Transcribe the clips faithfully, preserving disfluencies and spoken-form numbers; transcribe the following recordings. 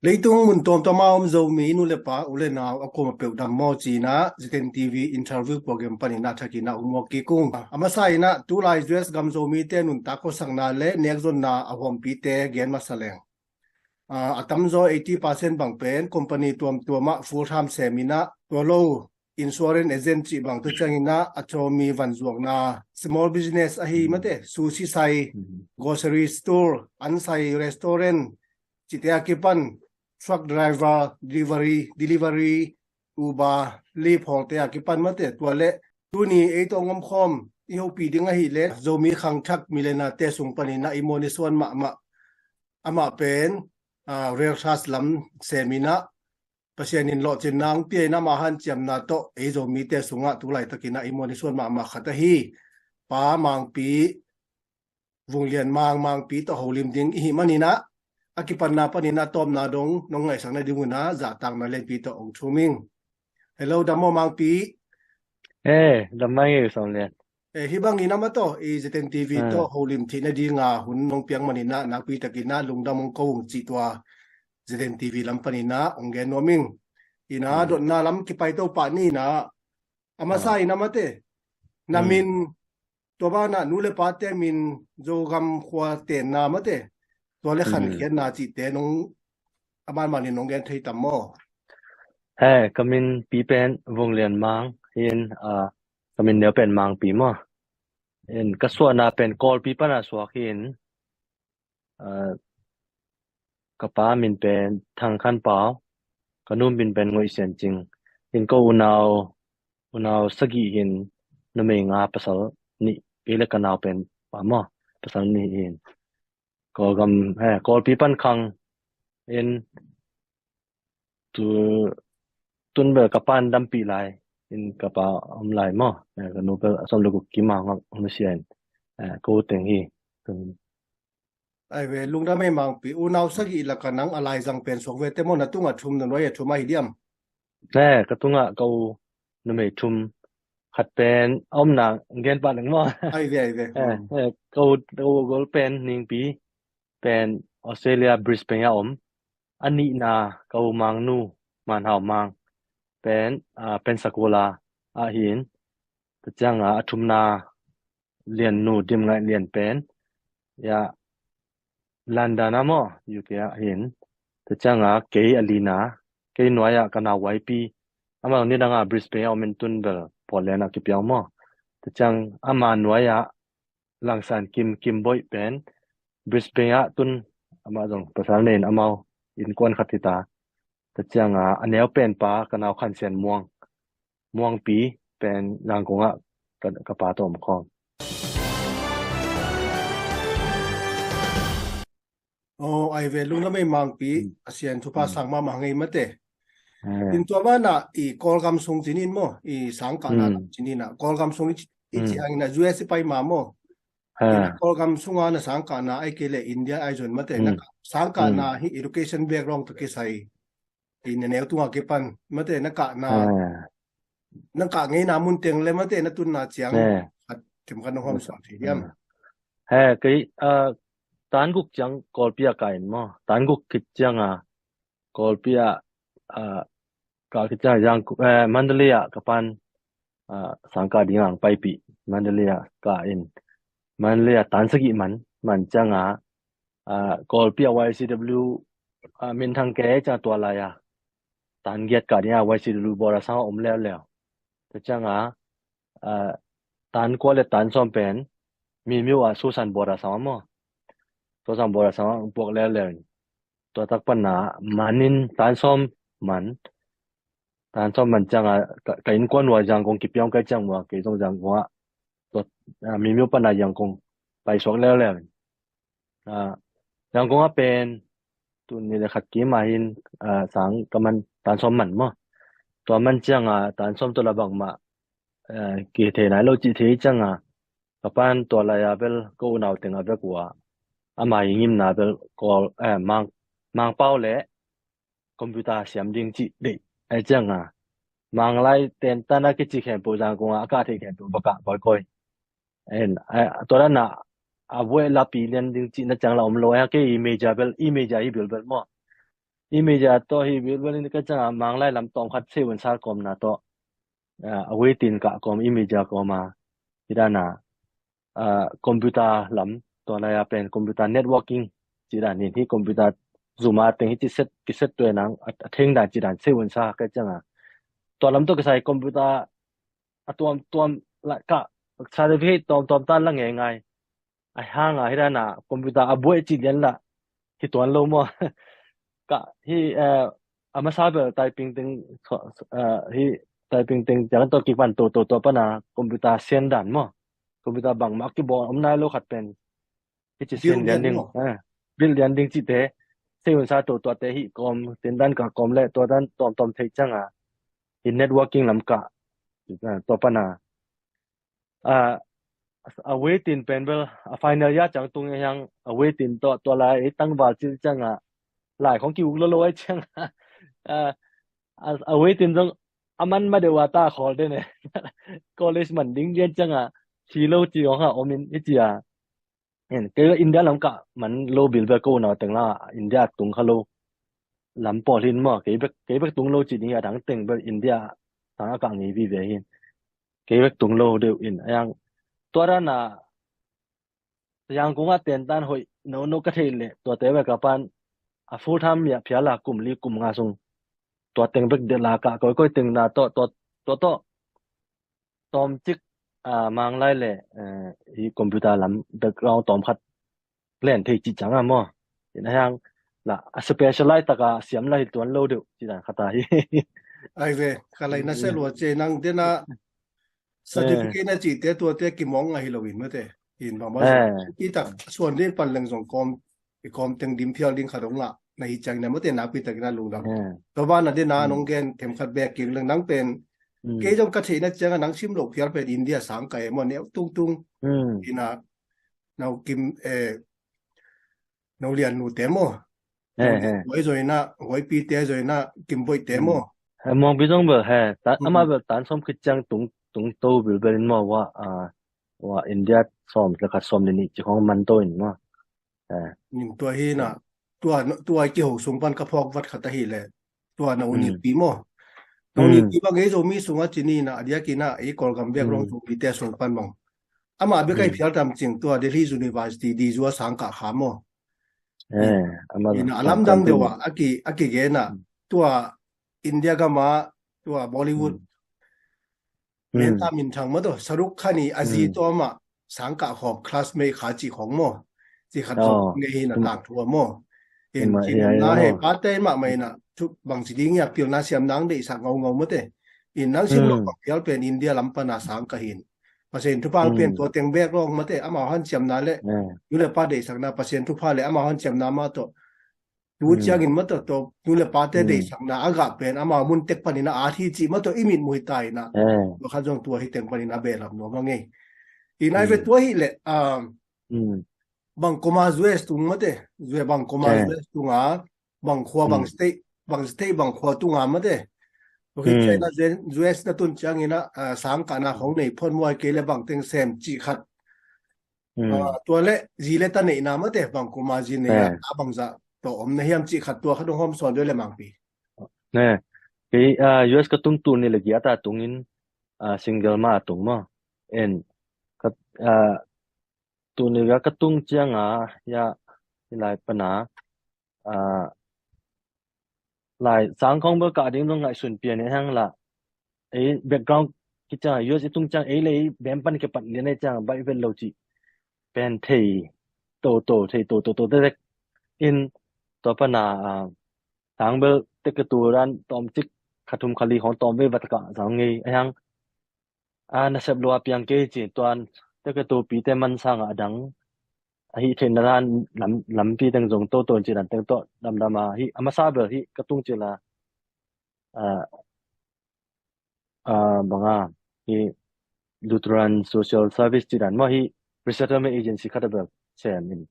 Leitung mun tuamtuam a om Zomi nu le pa, u le nau, a kuama peuh dam maw ci-in ah Z N T V interview program panin ah thakin ah hong muak kik ung. A masa in ah tulai U S gam Zomite nuntak khuasakna le nekzonna a huampite gen masa leng. Ah, a tamzaw eighty percent bang pen company tuamtuam ah full time sem in ah, tua lo insurance agent cih bang, tua ciangin ah a tawmi vanzuakna, small business ahi mate, sushi sai, grocery store, an sai, restaurant cihte a kipan, truck driver, delivery, delivery, Uber, Lyft hawngte a kipan mate, tua le tuni ei tawh hong omkhawm i hopih ding ahih leh Zomi khangthak millionaire-te sung panin ah i muan i suan mahmah, amah pen, ah, rail trust lam sem in ah Pasian in lawhcinna hong pia in ah, ama hanciamna tawh ei Zomite sungah tulaitakin ah i muan i suan mahmah khat ahi Pa Mangpi, Vung Lian Mang, Mangpi tawh holim ding i hih manin ah, a kipatna panin ah tawpna dong nong ngaihsak nading un ah zahtakna lianpi tawh hong thum ing. Hello, dam maw Mangpi? Eh, dam mah ing e Sawm Lian. Eh, hih bangin ah maw, i Z N T V tawh holim theih nadinga hun nong piak manin ah nakpitakin ah lungdam hong ko ung cih tua Z N T V lam panin ah hong gen nuam ing. In ah dotna lam kipai to pah ni in ah, a masa in ah mate, na min, tua banah nu le pate min, Zogam khua tenna mate, tua le khankhiatna cihte nong, a banbanin nong gen thei tam maw? He, ka min pi pen Vung Lian Mang hi in, ah, ka min neu pen Mangpi maw. In ka suahna pen Kawlpi pana suak hi in, ah, ka pa min pen Thang Khan Pau, ka nu min pen Ngoih Sian Cing. In ko unau, unau sagih hi in, numei nga, pasal nih, kei le ka nau pen pa maw, pasal nih hi in. Kawlgam, he, Kawlpi pan khang in, tu, tun bel ka pan dampih lai in ka pa om lai maw. Eh, ka nu bel a sawm le guk kim a hong, hong sia in, eh, ko teng hi. Tun. Ai ve, lungdam ei Mangpi, unau sagih lakah nang a laizang pen suak vete maw, na tungah thum, na nuai a thum ahi diam? Eh, ka tungah ka u numei thum, khat pen a omna gen pah leng maw. Ai ve, ai ve. Eh, eh, ka u, ka u gol pen Ningpi, pen Australia Brisbane a om. A nihna ka u Mangnu, Manhau Mang, pen, ah, Pensacola ah hi in. Tua ciangin a thumna Liannu Dim Ngaih Lian pen, ya, London ah maw, U K ah hi in. Tua ciangin kei a lina, kei nuai ah ka nau Waipi, amah nidang a Brisbane a om in tun bel Portland ah kipiang maw. Tua ciang ama nuai ah Langsan Kim, Kim Boih pen Brisbane ah tun, amah zong pasal nei in amau innkuan khat hi ta. Tua ciangin a neu pen pa ka nau Khan Sian Muang, Muangpi pen Yangon ah ka, ka pa tawh om khawm. Oh, ai ve, lungdam ei Mangpi, a sian thupha sang mahmah ngei mate. In tua banah i Kawlgam sung ci ni in maw, i sangkahna lam ci ni in ah, Kawlgam sung i ci, i ci hangin ah U S i pai ma maw. In ah Kawlgam sunga na sangkahna ai kei le India ai zon mate, na sangkahna hi education background tawh kisai, i na neu tunga kipan mate, na kahna, na kah ngeina mun teng le mate, na tunna ciang khat kemkhat na hawm suak thei hiam? He, kei, ah, tan guk ciang Kawlpi ah ka in maw, tan guk khit ciangin Kawlpi ah, ah, ka khit ciang Yangon, eh, Mandalay ah ka pan, ah, sangkah dingin paipih, Mandalay ah ka in. Mandalay ah tan sagih man, man ciangin, ah, Kawlpi ah Y C W, ah, minthang kei ciang tua lai ah tan giat kah dingin Y C W board ah sang om leuleu. Tua ciangin, ah, tan kua le tan sawm pen Mimyo ah Susan board ah sang maw. Susan board ah sang puak leuleu. Tua tak pana manin tan sawm man, tan sawm man ciangin ka, ka innkuan uh ah Yangon kipiang kei ciang uh ah kei zong Yangon ah, tua, ah, Mimyo pana Yangon pai suak leuleu. Ah, Yangon ah pen tuni le khat kim ah hin, ah, sang ka man, tan sawm man maw. Tua man ciangin tan sawm tawh la bangmah, ah, kithei nai lo cih thei ciangin ka pan tua lai ah bel ko unau teng ah bek uh ah, ama i ngimna bel Kawl, eh, Mang, Mangpau le computer siam ding cih deih. Ai ciangin Manglai ten tan a kici khempeuh Yangon ah a kah theih khempeuh va kah kawikawi. En, a, tua dan a, a buai lapi lian ding cihna ciang la om lo. A kei i major bel, i major hi bilbel maw. i media tawh hi bilbel in ka cianga Manglai lam tawmkhat Seihunsa kawmna tawh, ah, a waiting kah kawm i media kawma hi dana, ah, computer lam tua lai a pen computer networking ci dan in hi computer Zoom a teng hi ci set kiset tuai nang a, a theng dan ci dan Seihunsa ka cianga tua lam tawh kisai computer a tuamtuam la ka certificate tuamtuam tan la ngeingai. A hanga hi dana computer a buai ci lian la hi tuan lo maw? Ka hi, eh, a masa bel typing teng, eh, hi typing teng ciang tawh kipan to to to pana computer sian dan maw? Computer bangmah kibawl om nai lo khat pen hi ci sian lian ding, eh, build lian ding cite Seihunsa to tuate hi kawm tin dan ka kawm le tua dan tuamtuam thei cianga hi networking lam ka, eh, tua pana a, a waiting pen bel a final ya ciang tung hiang a waiting tawh tua lai ei tangval cil cianga lai khong ki uk lo lo ai cianga, a, a, a waiting zong a man ma deuh a ta khawl den e. College man ding lian cianga thi lo ci hong ha om in i cia. En, kei India lam kah man lo bilbel ko unau teng la India tung kha lo lam pawl hin maw, kei bek, kei bek tung lo ci ding a dang teng bel India tang a kah ngei vive hin. Kei bek tung lo deuh in a yang tua dana Yangon a tentan hoih no no ka thei le tuate bek a pan a full time ya phial a kum li kum nga sung tua teng bek de la kah koi koi teng na tawh tua tua tawh tawmcik, ah, Manglai le, eh, hi computer lam background tawmkhat len thei ci cianga maw? In a hiang la a specialize taka siam la hi tuan lo deuh ci dan khata hi. Ai ve, ka lai na se lua ce nang dena certificate na cite tuate kimawng a hi lo in mate. In bang bang i tak suan din pan leng zong kawm i kawm teng dim phial ding khat ong ngah na hi ciang na mate na pi tak na lungdam. Tua bana dena nong gen them khat bek king leng nang pen kei zong ka theihna cianga nang sim lo phial pen India sang ka emaw neu tungtung. Ina nau kim, eh, nau lian nu te maw? Nau lian nu ai zoina, huaipi te zoina, kim boih te maw? He mawngpi zong bel he ama bel tan som khit ciang tung tung to bilbel in maw wa, ah, wa India som le khat som le nih ci khong man to in maw? Tua hi na tua tua kiho sung pan ka phawk vat khat ahi le tua na unit pi maw? Na unit pi bang ei Zomi sunga cini na a diak ina ei Kawlgam biak rong Zomi te sung pan bang ama bek ai phial tam cing tua Delhi University di zua sang kah kha maw? Ina a lamdang deuh a aki aki gena tua India gama tua Bollywood Meta min thang maw tawh Shahrukh Khan i a zi tawh amah sang kah khawm classmate kha cih khawng maw? Cih khat zawh ngei hi na tangthu a maw? In kinna he pate mah mah ina thu bangci ding ia pilna siam nang deihsak ngaungau mate. In nang sim lo bang pial pen India lam pana sang ka hin. Pasian thupha pen tua teng bek lawng mate amau han siamna le nu le pa deihsakna Pasian thupha le amau han siamna mah tawh tu ciangin mataw tawh nu le pate deihsakna a gah pen amau mun tek panin a at hi cih mataw i mit muh hi ta ina tua khan zong tua hi teng panin a behlap nuam a ngei. Ina i ve tua hi le bang koma U S tung mate bang koma U S tunga bang khua bang state bang state bang khua tunga mate tua hi ciangina U S na tun ciangina sang kahna khong nei phon muai kei le bang teng sem cih khat tua le zi le ta neihna mate bang kuma zi nei a bangzah tawh om na hiam cih khat tua khat hong hawm sawn deuh le mangpi. Ne kei U S ka tung tu ni le giat a tungin single ma a tung maw? En ka tu ni ka tung cianga ya i lai pana lai sang khong bel kah ding dong ngaihsun pian e hang la ei background kiciang U S i tung ciang ei le ei bem pan kipat lian ei ciang baih vet lo cih pen thei to to thei to to to te in tua pana sang bel te ka tu ran tawm cik kha thum kha li khong tawm ve vat kah sang ngei ei hang a nasep lua piang kei ci tuan te ka tu pi te man sang a dang a hi theihna dan lam lampi teng zong to to ci dan teng to damdam a hi a masa bel hi ka tung ci la a banga hi Lutheran Social Service ci dan maw hi resettlement agency khat a bel sem in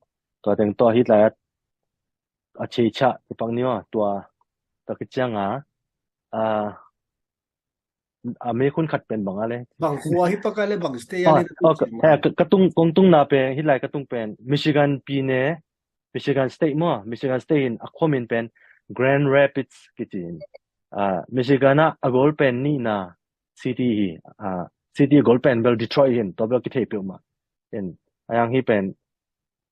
tua teng to hi tlai a cheicha i pak ni maw tua ta kiciang a a a mekhun khat pen bang a le bang khua hi pak a le bang state a le ka tung kong tung na pen hi lai ka tung pen Michigan pi ne Michigan State maw Michigan State in a khua min pen Grand Rapids kici in. Ah, Michigan ah a gol pen nihna city hi. Ah, city a gol pen bel Detroit hi in, tua bel kithei peuhmah. In, a yang hi pen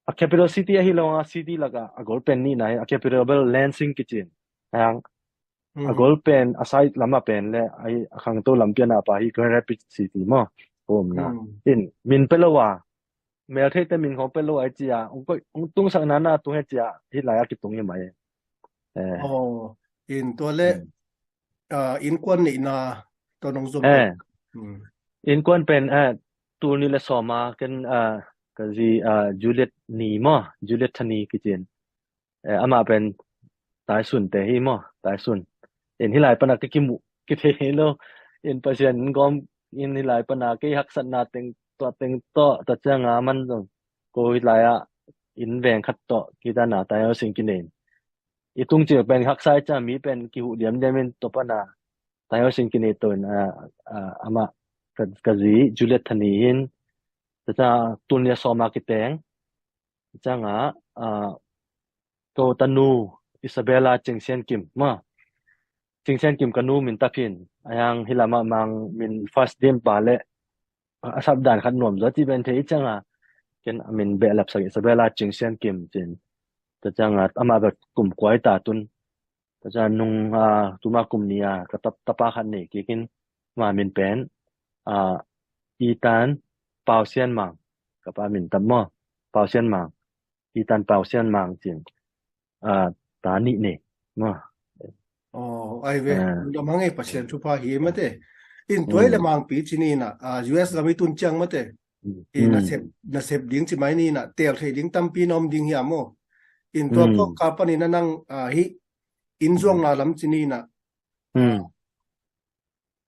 a capital city ahi lo a city lak ah a gol pen nihna hi, a capital bel Lansing kici in. A yang a gol pen a side lam ah pen le a khangto lampi a na pa hi Grand Rapids City maw. Ka omna. In, min pe lo a, mel theite min khong pe lo a i ci a, ung koih, ung tungsak nana tung he ci a, hih lai a kitung hi mai. Eh. Oh, in tua le, ah, innkuan neihna tua nong zom. Eh. Innkuan pen, eh, tul nih le sawm a ken, ah, ka zi, ah, Juliet Ni maw, Juliet Thani kici in. Eh, amah pen Taisun te hi maw, Taisun. In hih lai pana ka kimuh kithei hi lo. In Pasian in gawm in hih lai pana kei haksatna teng tawh, teng tawh, tua cianga man zong ko hih lai ah inn veng khat tawh kidana tai ho sing kinei in. I tung cil pen haksa i ciang mi pen kihuh diamdiam in tua pana tai ho sing kinei to in, ah, ah, amah ka, ka zi Juliet Thani hin tua ciang tul nih a sawm a kiteng. Ciangah, ah, ko tanu Isabella Cing Sian Kim maw. Cing Sian Kim ka nu min tap hin, a yang hih lamah mang min first name pa le a sapdan khat nuam zaw ci pen thei ciangah ken a min behlap sak Isabella Cing Sian Kim cin. Tua ciangah amah bek kum kua hi ta tun. Tua ciang nung, ah, tuma kum nih a ka tap, tapa khat nei kik in, ama min pen, ah, Ethan Pau Sian Mang, ka pa min tap maw, Pau Sian Mang, Ethan Pau Sian Mang cin, ah, ta nih nei maw. Oh, ai ve, ah, lam hang ei Pasian thupha hi mate. In tua le mangpi ci ni na, ah, U S lam i tun ciang mate. I nasep, nasep ding ci mai ni na, tel thei ding tampi na om ding hi a maw. In tua pawh ka panin a nang, ah, hih inn zuakna lam ci ni na.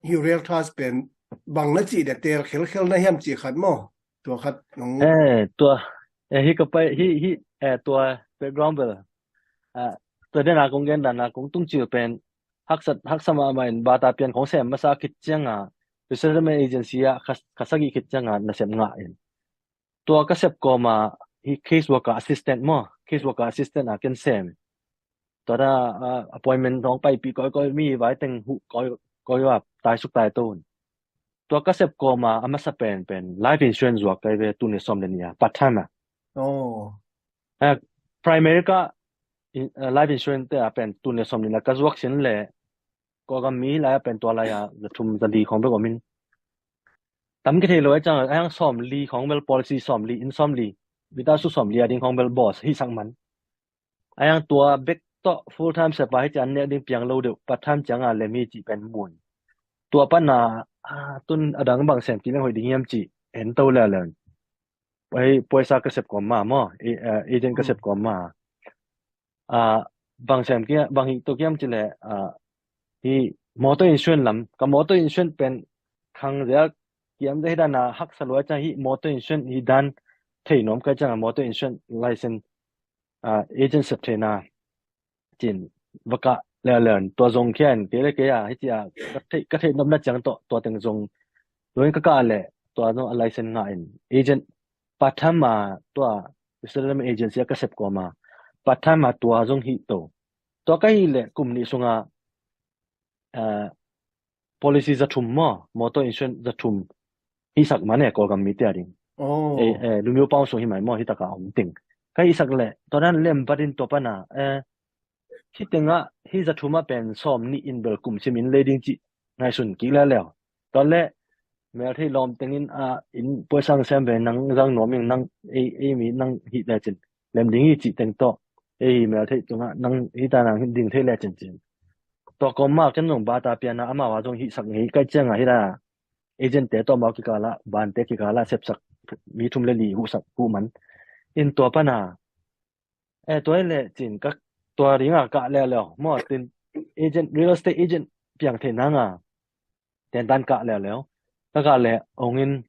Hih Realtors pen bang na cih dia tel khelkhel na hiam cih khat maw. Tua khat nong. Eh, tua, eh, hih ka pai, hih, hih, eh, tua background bel. Ah, tua dena kong gen dana kong tung cil pen haksat, haksa mahmah in bata pian khong sem masa khit cianga resettlement agency ah kha, kha sagih khit cianga nasep ngah in. Tua ka sep kawma hi case worker assistant maw, case worker assistant a ken sem. Tua da, ah, appointment hong paipih kawikawi mi vai teng huh kawi, kawi a taisuk tai to un. Tua ka sep kawma a masa pen, pen life insurance zuak kai ve tul nih sawm le nih a part time a. Oh. Eh, primary ka in, eh, life insurance te a pen tul nih sawm nih na ka zuak sin le Kawlgam mi lai a pen tua lai a za thum za li khong bek om in. Tam kithei lo a ciang a yang sawm li khong bel policy sawm li, inn sawm li, bita su sawm li a ding khong bel boss hi sak man. A yang tua bek tawh full time sep a hi cian nek ding piang lo deuh, part time cianga lem hi cih pen mun. Tua pana, ah, tun a dang bang sem kik leng hoih ding hiam cih en to le a len. Hei, puaisa ka sep kawma maw, eh, agent ka sep kawma. Ah, bang sem kia, bang hi to kiam cile, ah, hi motor insurance lam, ka motor insurance pen khang zia kiam zia hi dana haksa lua ciang hi motor insurance hi dan thei nuam kai cianga motor insurance license, ah, agent sep theina cin va kah le a len tua zong khian kei le kei a hi cia ka theih, ka theih nopna ciang tawh tua teng zong tua in ka kah le tua zong a license ngah in agent part time a tua Israel agency a ka sep kawma part time a tua zong hi to. Tua ka hi le kum nih sunga, ah, policy za thum maw, motor insurance za thum hi sak man e Kawlgam mite a ding. Oh. Eh, eh, Lumio Pau sung hi mai maw, hi taka om ting. Ka hi sak le, tua dan lem batin tua pana, eh, hi tenga, hi za thum a pen sawm nih in bel kum sim in le ding cih ngaihsun kik le leo. Tua le, mel thei lawm tengin a in puaisang sem ve nang zang nuam in nang ei, ei mi nang hi le cin. Lem ding hi cih teng tawh. Ei hi mel thei tunga nang hi ta nang ding thei le cin cin. Tua kawma ken zong bata piana amau a zong hi sak ngei kai cianga hi la. Agent te tawh mau kikala, ban te kikala sepsak mi thum le li huhsak huhman. In tua pana. Eh, tua le cin ka tua ringa kah leuleu. Maw tin agent, real estate agent piang thei nanga. Tentan kah leuleu. Ka kah le ongin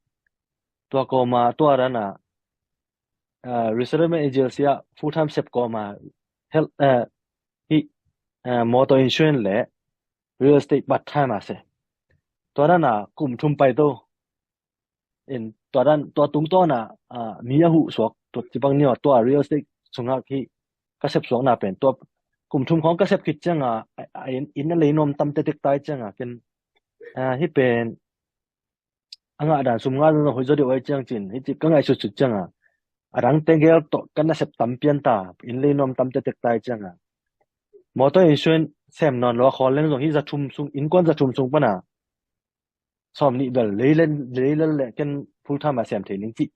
tua kawma tua rana, ah, resettlement agency a full time sep kawma health, eh, hi, eh, motor insurance le real estate part time a se. Tua dana kum thum pai to. In tua dan, tua tungtawna, ah, mi a huh suak, tua cibang niwa, tua real estate sunga hi ka sep suakna pen, tua kum thum khawng ka sep khit cianga a, a inn, inn a lei nuam tam tektek tai cianga ken, a, hih pen a ngah dan sum ngah zong hoih zaw deuh ai ciang cin, hih ci ka ngaihsut sut cianga a dang tegel tawh ka nasep tam pian ta, inn lei nuam tam tektek tai cianga motor insurance sem nawn lo a khawl leng zong hih za thum sung, innkuan za thum sung pana sawm nih bel lei lel, lei lel le ken full time a sem thei ning cih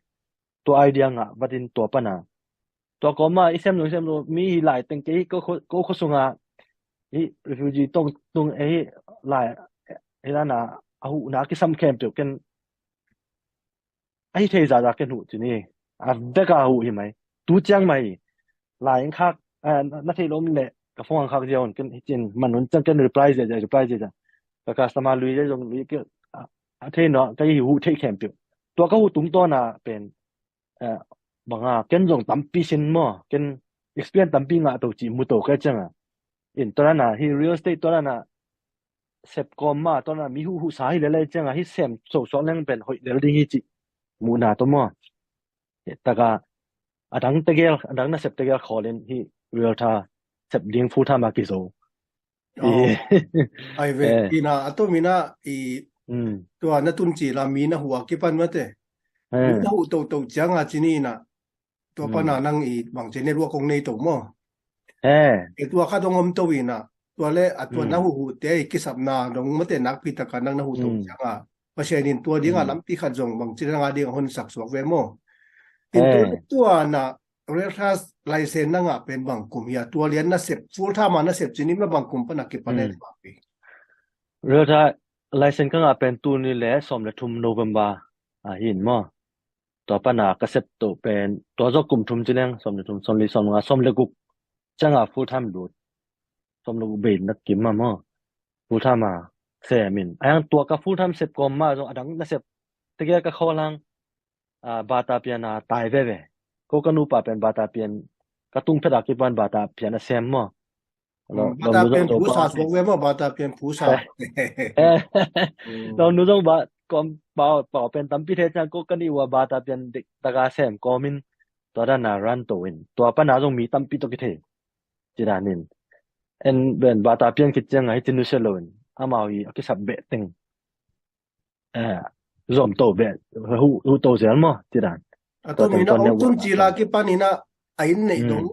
tua idea ngah vatin tua pana tua kawma i sem lo, i sem lo mi hi lai teng kei hi, ko kho, ko kho sunga hi refugee tong tung e hi lai hi lana a huhna kisam khempeuh ken a hi thei zaza ken huh ci ni. A veka huh hi mai. Tu ciang mai lai in khak, a, na, na thei lo om le ka phone khak zia un ken hi cin man un ciang ken reply zia zia, reply zia zia. Ka customer lui zia zong lui ke, a, a thei no ka hi huh thei khempeuh. Tua ka huh tungtawna pen, a, banga ken zong tampi sin maw, ken experience tampi ngah to ci mu to ka cianga. In tua dana hi real estate tua dana sep kawm ma tua dana mi huh huh sa hi lelai cianga hi sem so suak leng pen hoih lel ding hi ci muhna to maw. Taka a dang tegel, a dang nasep tegel khawlin hi realtor sep ding full time a kizo. Oh. Ai ve, eh, ina a to mina i, hmm, tua na tun ci la mi na hua kipan mate. Eh. Mi na hu to to cianga cini ina. Tua pana nang i bang ci network kong nei to maw. Eh. E tua khat dong om to ina. Tua le a tua na hu hu te i kisapna dong mate nakpi taka nang na hu to cianga. Pasian in tua dinga lampi khat zong bang ci nanga ding a hon sak suak ve maw. In tua, eh, tua na realtor license na ngah pen bang kum hia, tua lian na sep, full time a na sep cini ma bang kum pana kipan e le bang pi. Realtor license ka ngah pen tuni le sawm le thum November a hin maw. Tua pana ka sep to pen, tua zawk kum thum ci leng, sawm le thum, sawm li, sawm nga, sawm le guk cianga full time lut. Sawm le guk bei na kim ma maw. Full time a sem in. A yang tua ka full time sep kawm ma zong a dang na sep tegel ka khawl lang, a, bata pian a tai veve. Ko ka nupa pen bata pian ka tung phet a kipan bata pian a sem maw. Bata pian phusa suak ve maw, bata pian phusa. Lawmnu zong ba kawm pau, pau pen tampi thei ciang ko ka nih ua bata pian dik taka sem kawmin tua dana ran to in. Tua pana zong mi tampi to kithei. Ci danin. En ben bata pian khit cianga hi cin nusia lo in. Amau i a kisap beh teng. Eh, zom to beh, hu, hu to zel maw, ci dan. A to mina ong tun ci la kipan ina a inn nei dong,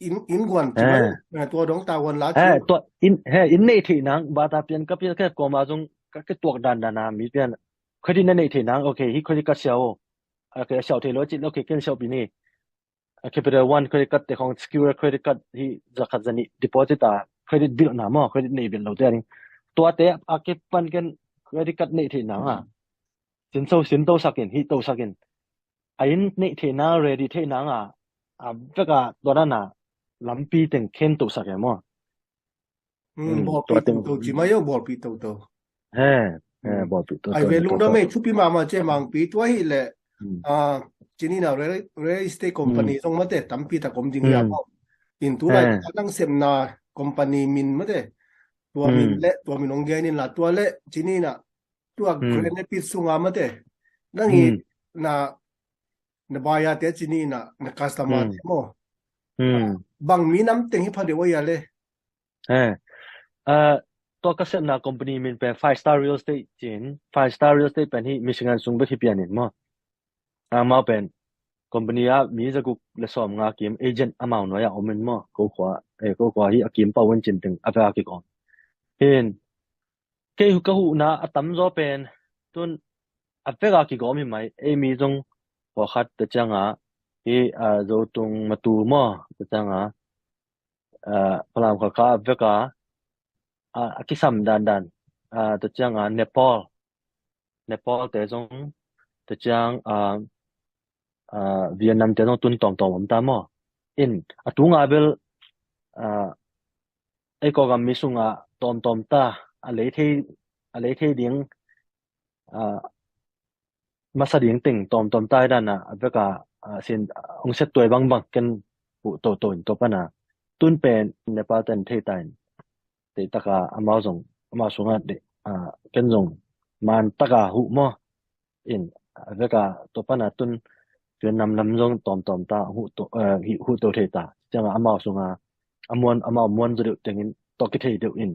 inn, inn guan ci ma, eh, tua dong ta guan la ci. Eh, tua inn, he, inn nei thei nang, bata pian ka pian ka kawma zong ka, ka tuak dan dan a mi pian. Credit na nei thei nang, okay, hi credit card siau. Okay, siau thei lo ci, okay, ken siau pi ni. A Capital One credit card te khong, secure credit card hi zakhat zani deposit a credit bilh na maw, credit nei bilh lo te a ding. Tua te a kipan ken credit card nei thei nang a. Sin so, sin to sakin, hi to sakin. A inn nei thei nang, ready thei nang a. A veka tua dana lampi teng khen to sak e maw. Bawlpih toto ci mai o, bawlpih toto. He, he, bawlpih toto. Ai ve lungdam e, thupi mahmah ci e Mangpi, tua hi le, a, cini na real, real estate company zong mate tampi tak om ding hia maw. In tu lai a nang sepna company min mate. Tua min le, tua min ong gen in la, tua le, cini na, tua Grand Rapids sunga mate. Nang i na, na buyer te cini na, na customer te maw. Bang minam teng hi pha deuh a le. Eh, ah, tua ka sepna company min pen Five Star Real Estate cin, Five Star Real Estate pen hi Michigan sung bek hi pian in maw. Amau pen company a mi zaguk le sawm nga kim agent amau nuai a om in maw. Ko khua, eh, ko khua hi a kim pau in cin teng a vek a kikawm. Hin, kei ka huhna a tamzaw pen tun a vek a kigawm hi mai, ei mi zong pawlkhat ta cianga hi, a, Zotung Matu maw, ta cianga, a, Falam Khalkha a vek a, a, a kisam dandan, a, ta cianga Nepal, Nepal te zong ta ciang, a, a, Vietnam te zong tun tawmtawm om ta maw. In, a tunga bel, a, ei kawlgam mi sungah tawmtawm ta, a lei thei, a lei thei ding, a, masa ding teng tawmtawm ta hi dana, a veka, a, sin, a, hong set tuai bangbang ken huh toto in tua pana. Tun pen Nepal ten thei ta in. Teitaka amau zong, amau sungah de, a, ken zong man taka huh maw. In, a veka tua pana tun Vietnam lam zong tawmtawm ta, huh to, eh, hi, huh to thei ta. Cianga amau sunga a muan, amau muan zaw deuh tengin tawh kithei deuh in,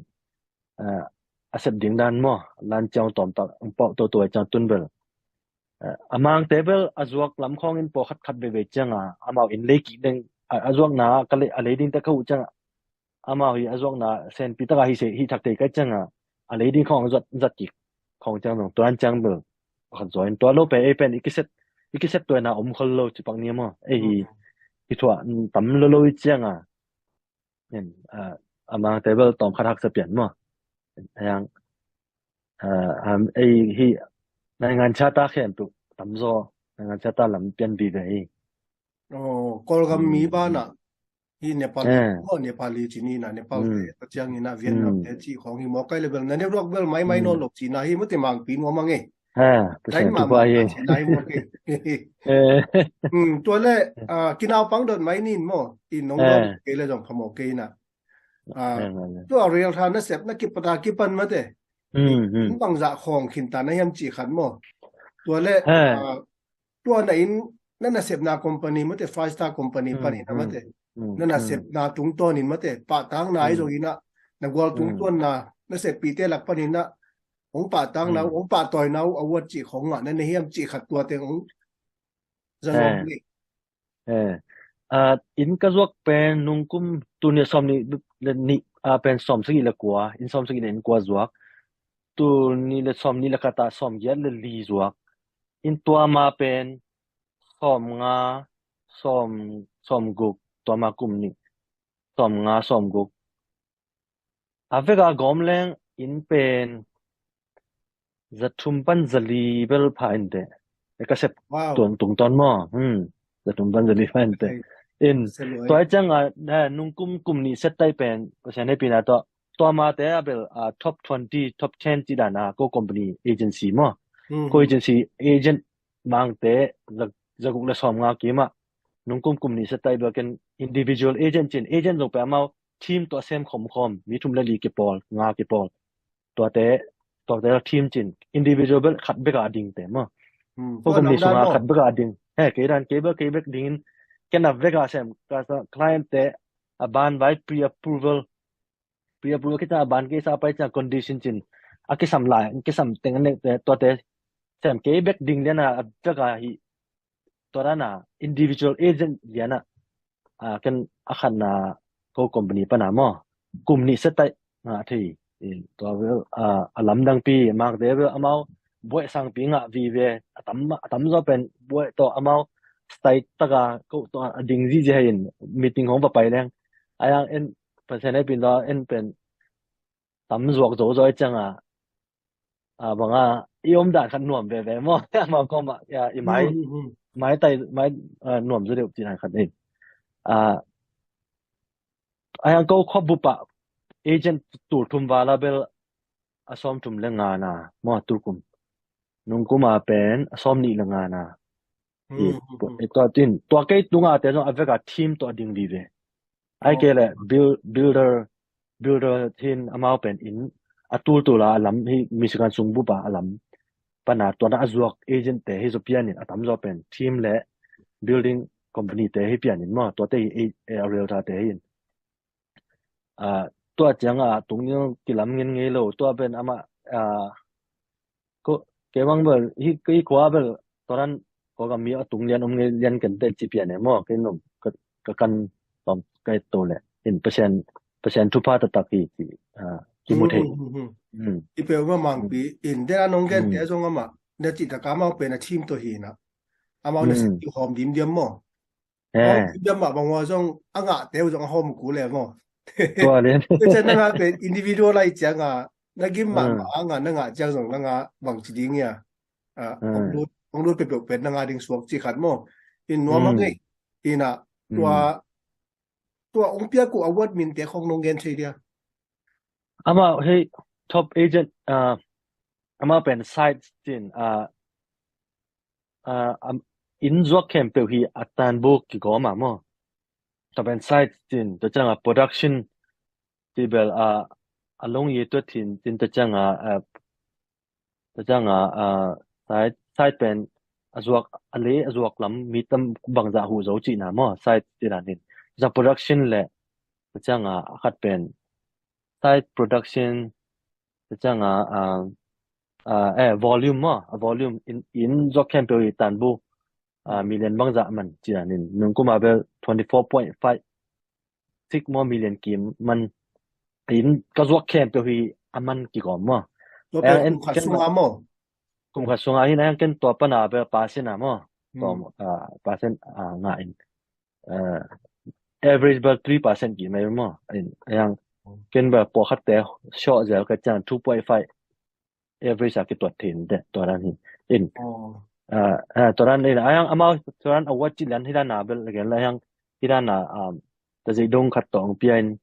a, a sep ding dan maw, lan ciang tawm tak ang pau to to ai ciang tun bel, a, a mangte bel a zuak lam khawngin pawlkhat khat veve cianga amau in lei kik deng, a, a zuakna ka lei, a lei ding te ka uh cianga amau hi a zuakna senpi taka hi se, hi thak tei kai cianga a lei ding khawng zat, zat kik khawng ciang dong tuan ciang bel pakhat zaw in tua lo pe ei pen i kiset, i kiset tuana om khol lo ci pak ni maw, ei hi, hi thuah tam lo lo i cianga in, a, a mangte bel tawm khat haksa pian maw. Ayang, a, am, ei hi naingan chata khempeuh tamzaw naingan chata lam pian vive hi. Oh, Kawlgam mi banah hi Nepali, oh, Nepali ci ni na, Nepal te ta ciang ina Vietnam te ci khawng hi maw, kai le bel na network bel mai mai nawn lo ci na hi mute mangpi nuam ang e. Ha, Pasian thupha hi. Tua le, a, kinaupang dot mai nin maw, in nong dot kei le zong phamawh kei na. A, tua real tha nasep na kipata kipan mate. In bangzah khawng khinta na hiam ci khat maw. Tua le, a, tua na in na nasepna company mate, five star company panin a mate. Na nasepna tungtawnin mate, pahtakna i zong ina, na gual tungtawn na, naseppite lak panin a, hong pahtakna uh, hong pahtawina uh, award cih khawng ngah na na hiam cih khat tua teng hong zalong ni. Eh, a, in ka zuak pen nungkum tul nih sawm nih le nih, a, pen sawm sagih le kua, in sawm sagih le in kua zuak. Tul nih le sawm nih le khat ah sawm giat le li zuak. In tua ma pen sawm nga, sawm, sawm guk, tua ma kum nih sawm nga, sawm guk. A vek a gawm leng in pen za thum pan za li bel pha in teh. E ka sep tuan tungtawn maw. Hmm. Za thum pan za li pha in teh. In tua ciang a, eh, nungkum kum nih set tai pen Pasian hehpihna tawh. Tua mate a bel, a, top twenty, top ten ci dan a ko company agency maw. Ko agency agent mangte za, za guk le sawm nga kim ah nungkum kum nih set tai bel ken individual agent cin, agent zong pe amau team tawh sem khawm khawm, mi thum le li kipawl, nga kipawl. Tuate, tuate team cin, individual bek khat bek a ding te maw. Ko kum nih sung a khat bek a ding. He, kei dan, kei bek, kei bek dingin, ken a vek a sem, ka sa client te, a ban vai pre-approval, pre-approval kita a ban kei sa pai ciang condition cin, a kisam lai, kisam teng a nek te, tuate, sem kei bek ding lian a, a vek a hi, tua dan a individual agent lian a, a, ken a khatna ko company pana maw. Kum nih set tai ngah thei. Eh, tua bel, a, a lamdangpi, mangte bel amau buai sangpi ngah vive, a tam, a tam zaw pen buai tawh amau style taka ko tawh a ding zizi hai in meeting hong va pai leng. Ayang en Pasian hehpihna en pen tam zuak zo zo i ciang a, a, bang a, i om dan khat nuam veve maw. Amau kawm ah, ya, i mai, mai tai, mai, a, nuam zaw deuh ci dan khat ei. A, a yang ko khua bup ah agent tul thum val a bel a sawm thum le nga na maw, tul kum. Nungkum a pen a sawm nih le nga na. I, tua tin, tua kei tunga te zong a vek a team tawh a ding vive. Ai kei le build, builder, builder hin amau pen in a tultul a lam hi Michigan sung bup a a lam pana tua na a zuak agent te hi zaw pian in a tam zaw pen team le building company te hi pian in maw, tua te hi a, a realtor te hi in. A, tua ciang a tung in kilam ngen ngei lo, tua pen amah, a, ko, kei bang bel, hi, hi khua bel, tua dan, ko gam mi a tung lian om ngei lian ken te ci pian e maw, kei nom, ka, ka kan, tawm, kai to le, in Pasian, Pasian thupha taktak hi, ci, a, kimu thei. I peuh ma mangpi, in, dena nong gen te zong amah, na ci taka amau pen a team to hi na. Amau na sep hawm dim diam maw. Hawm dim diam mah bang ua zong a ngah te uh zong a hawm kul e maw. Tua lian. Te ciang na ngah pen individual lai ciang a, na gim mah mah a ngah, na ngah ciang zong na ngah bang ci ding ia. A, ong lut, ong lut peuhpeuh pen na ngah ding suak ci khat maw. In nuam a ngei. In a, tua, tua ong piak uh award min te khong nong gen thei dia. Amau hei top agent, a, amau pen site cin, a, a, am, in zuak khempeuh hi a tanbuk kigawm a maw. Tua pen site cin, tua ciang a production ci bel a, a long ye tua thin cin tua ciang a, a, tua ciang a, a, site, site pen a zuak, a le a zuak lam mi tam bangzah huh zo cihna maw, site cihna nin. Tua ciang production le Tua ciang a, a khat pen site production, tua ciang a, a, a, eh, volume maw, a volume in, in zuak khempeuh hi tanbu, a, million bangzah man ci dan in, nung kum a bel twenty four point five six maw million kim man, in ka zuak khempeuh hi a man kigawm maw. Tua pen kum khat sunga maw? Kum khat sunga hin a hiang ken tua pana bel percent a maw. Tua, a, percent, a, nga in, a, average bel three percent ki mai maw. In a hiang ken bel pawlkhat te short zel ka ciang two point five average a kituat thei in te tua dan hi. In, a, a, tua dan in a hiang amau tua dan a wat ci lian hi dan a bel again la hiang hi dan a, um, ta zei dong khat tawh ong pia in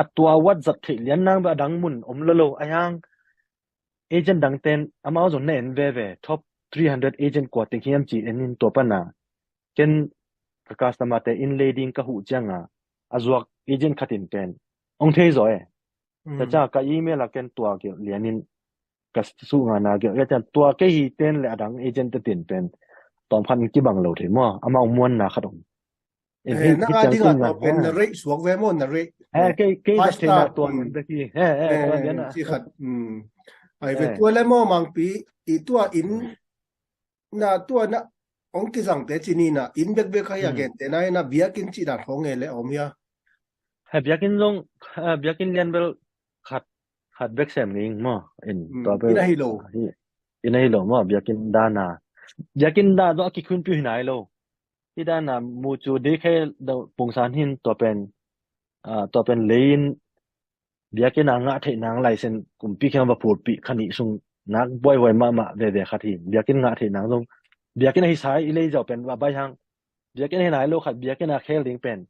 a tua wat zat theih lian nang bel a dang mun om lo lo a hiang agent dang ten amau zong na en veve top three hundred agent kua teng hiam ci en in tua pana ken ka customer te in lei ding ka huh ciang a a zuak agent khat in pen ong thei zaw e. Tua ciang ka email a ken tua gelh lian in ka suh ngana gelh ka ciang tua kei hi ten le a dang agent te tin pen tawm khat in kibang lo thei maw amau muanna khat om. Eh, na a ding a tua pen na rate suak ve maw na rate. Eh, kei kei na thei na tua ngan bek hi. Eh, eh, tua lian a ci khat. Ai ve tua le maw Mangpi i tua in na tua na ong kizang te ci ni na in bek bek kha hi a gen te na na biakinn ci dan khong nge le om hia. He biakinn zong, eh, biakinn lian bel khat khat bek sem ngei maw. In tua bel in a hi lo. In a hi lo maw biakinn dan a. Biakinn dan zong a kikhunpiu hi nai lo. Hi dan a mu cu dei khe pungsan hin tua pen, a, tua pen lei in biakinn a ngah theih nang license kumpi khiang va phurpih kha nih sung nak buaihuai mahmah veve khat hi. Biakinn ngah theih nang zong biakinn a hi sai i lei zau pen va bai hang. Biakinn a hi nai lo khat biakinn a khel ding pen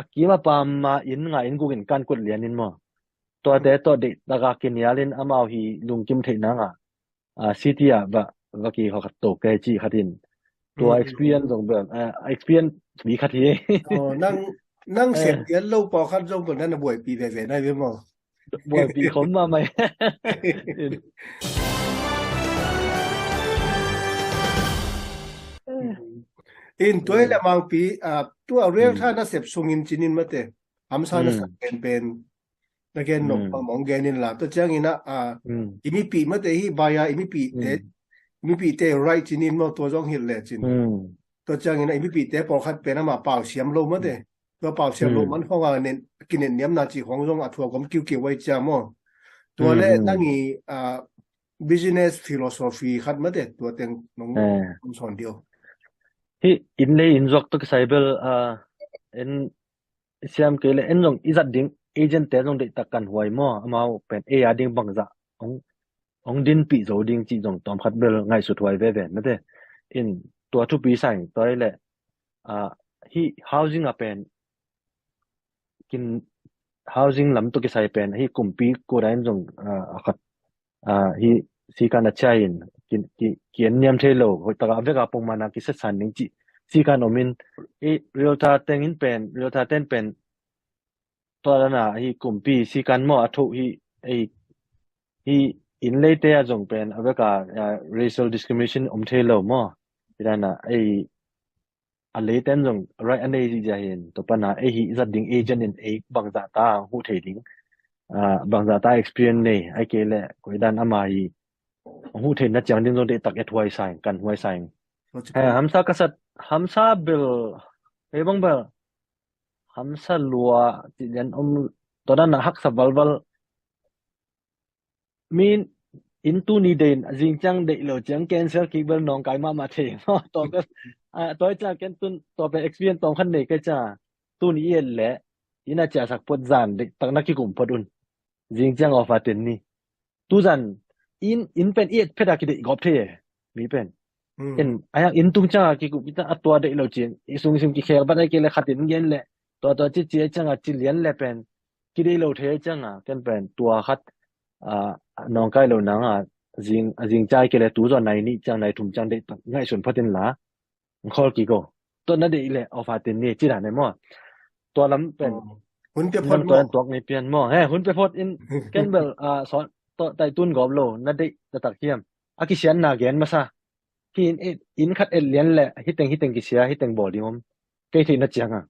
a kim a pam ma in nga in guk in kan kut lian in maw. Tuate tawh deih taka kinial in amau hi lungkim theih nang a a, city ah va, va ki khat to kei ci khat in. Tua experience zong bel, a, experience mi khat hi. Oh, nang, nang sem tian lo pau khat zong bel nana buaipi veve nai ve maw? Buaipi khom ma mai. In tua le Mangpi, a, tua realtor na sep sungin cinin mate. Hamsa na sep pen pen na gen nop pang mong gen in la tua ciangin a, a, i mipih mate hi bai a i mipih te i mipih te right cinin maw tua zong hilh le cin. Tua ciangin a i mipih te pawlkhat pen amah pau siam lo mate tua pau siam lo man khong a nen kinen niamna ci khong zong a thuak om kiukiu ai cia maw. Tua le nang i, a, business philosophy khat mate tua teng nong sawn dio. Hi in le in zuak tuk sai bel, a, en siam kei le en zong i zat ding agent te zong deihtak kan huai maw amau pen ei a ding bangzah ong, ong dinpih zo ding cih zong tawmkhat bel ngaihsut huai veve mate. In tua thupi sang tua le, a, hi housing a pen kin housing lam tuk kisai pen hi kumpi kura in zong, a, a khat a, hi sikan a cia in ki, ki, ki en niam thei lo hoih taka vek a pongman a kisetsan ding cih sikan om in i realtor teng in pen realtor ten pen tua dan a hi kumpi sikan maw a thoh hi, ei hi in leite a zong pen a vek a, a, racial discrimination om thei lo maw hi dan a ei a leiten zong right a nei zia hin tua pana ei hi zat ding agent in ei bangzah ta hmuh thei ding, a, bangzah ta experience nei ai kei le koi dan ama hi hmuh thei na ciang ding zong deihtak et huai saing kan huai saing. Hamsa ka sat hamsa bel ei bang bel hamsa lua ci lian om tua dan a haksa valval min in tuni deih in a zing ciang deih lo ciang cancel kik bel nawngkai mahmah thei maw tawh bel, a, tua i ciang ken tun tawh pen experience tawng khan nei kai ciang tuni i et le in a ciahsak phot zan deih tak na kikum phot un zing ciang offer ten ni tuzan in, in pen i et phet a kideih gawp thei e mi pen. In a hiang in tung ciang a kikum i ta a tua deih lo ciang i sung i sung kikhel bat ai kei le khat in gen le tua tua ci ci ai ciang a ci lian le pen kideih lo thei ciang a ken pen tua khat, a, nawngkai lo nang a zing, a zing cai kei le tu zaw nai nih ciang nai thum ciang deih tak ngaihsun phatin la khol kiko tua na deih le offer tin ni ci dan e maw tua lam pen hun pe phot tua maw tuak ni pian maw he hun pe phot in ken bel, a, sawn tawh tai tun gawp lo na deih ta tak hiam a kisian na gen masa hi in, in khat et lian le hiteng hiteng kisia hiteng bawl ding om kei theih na ciang a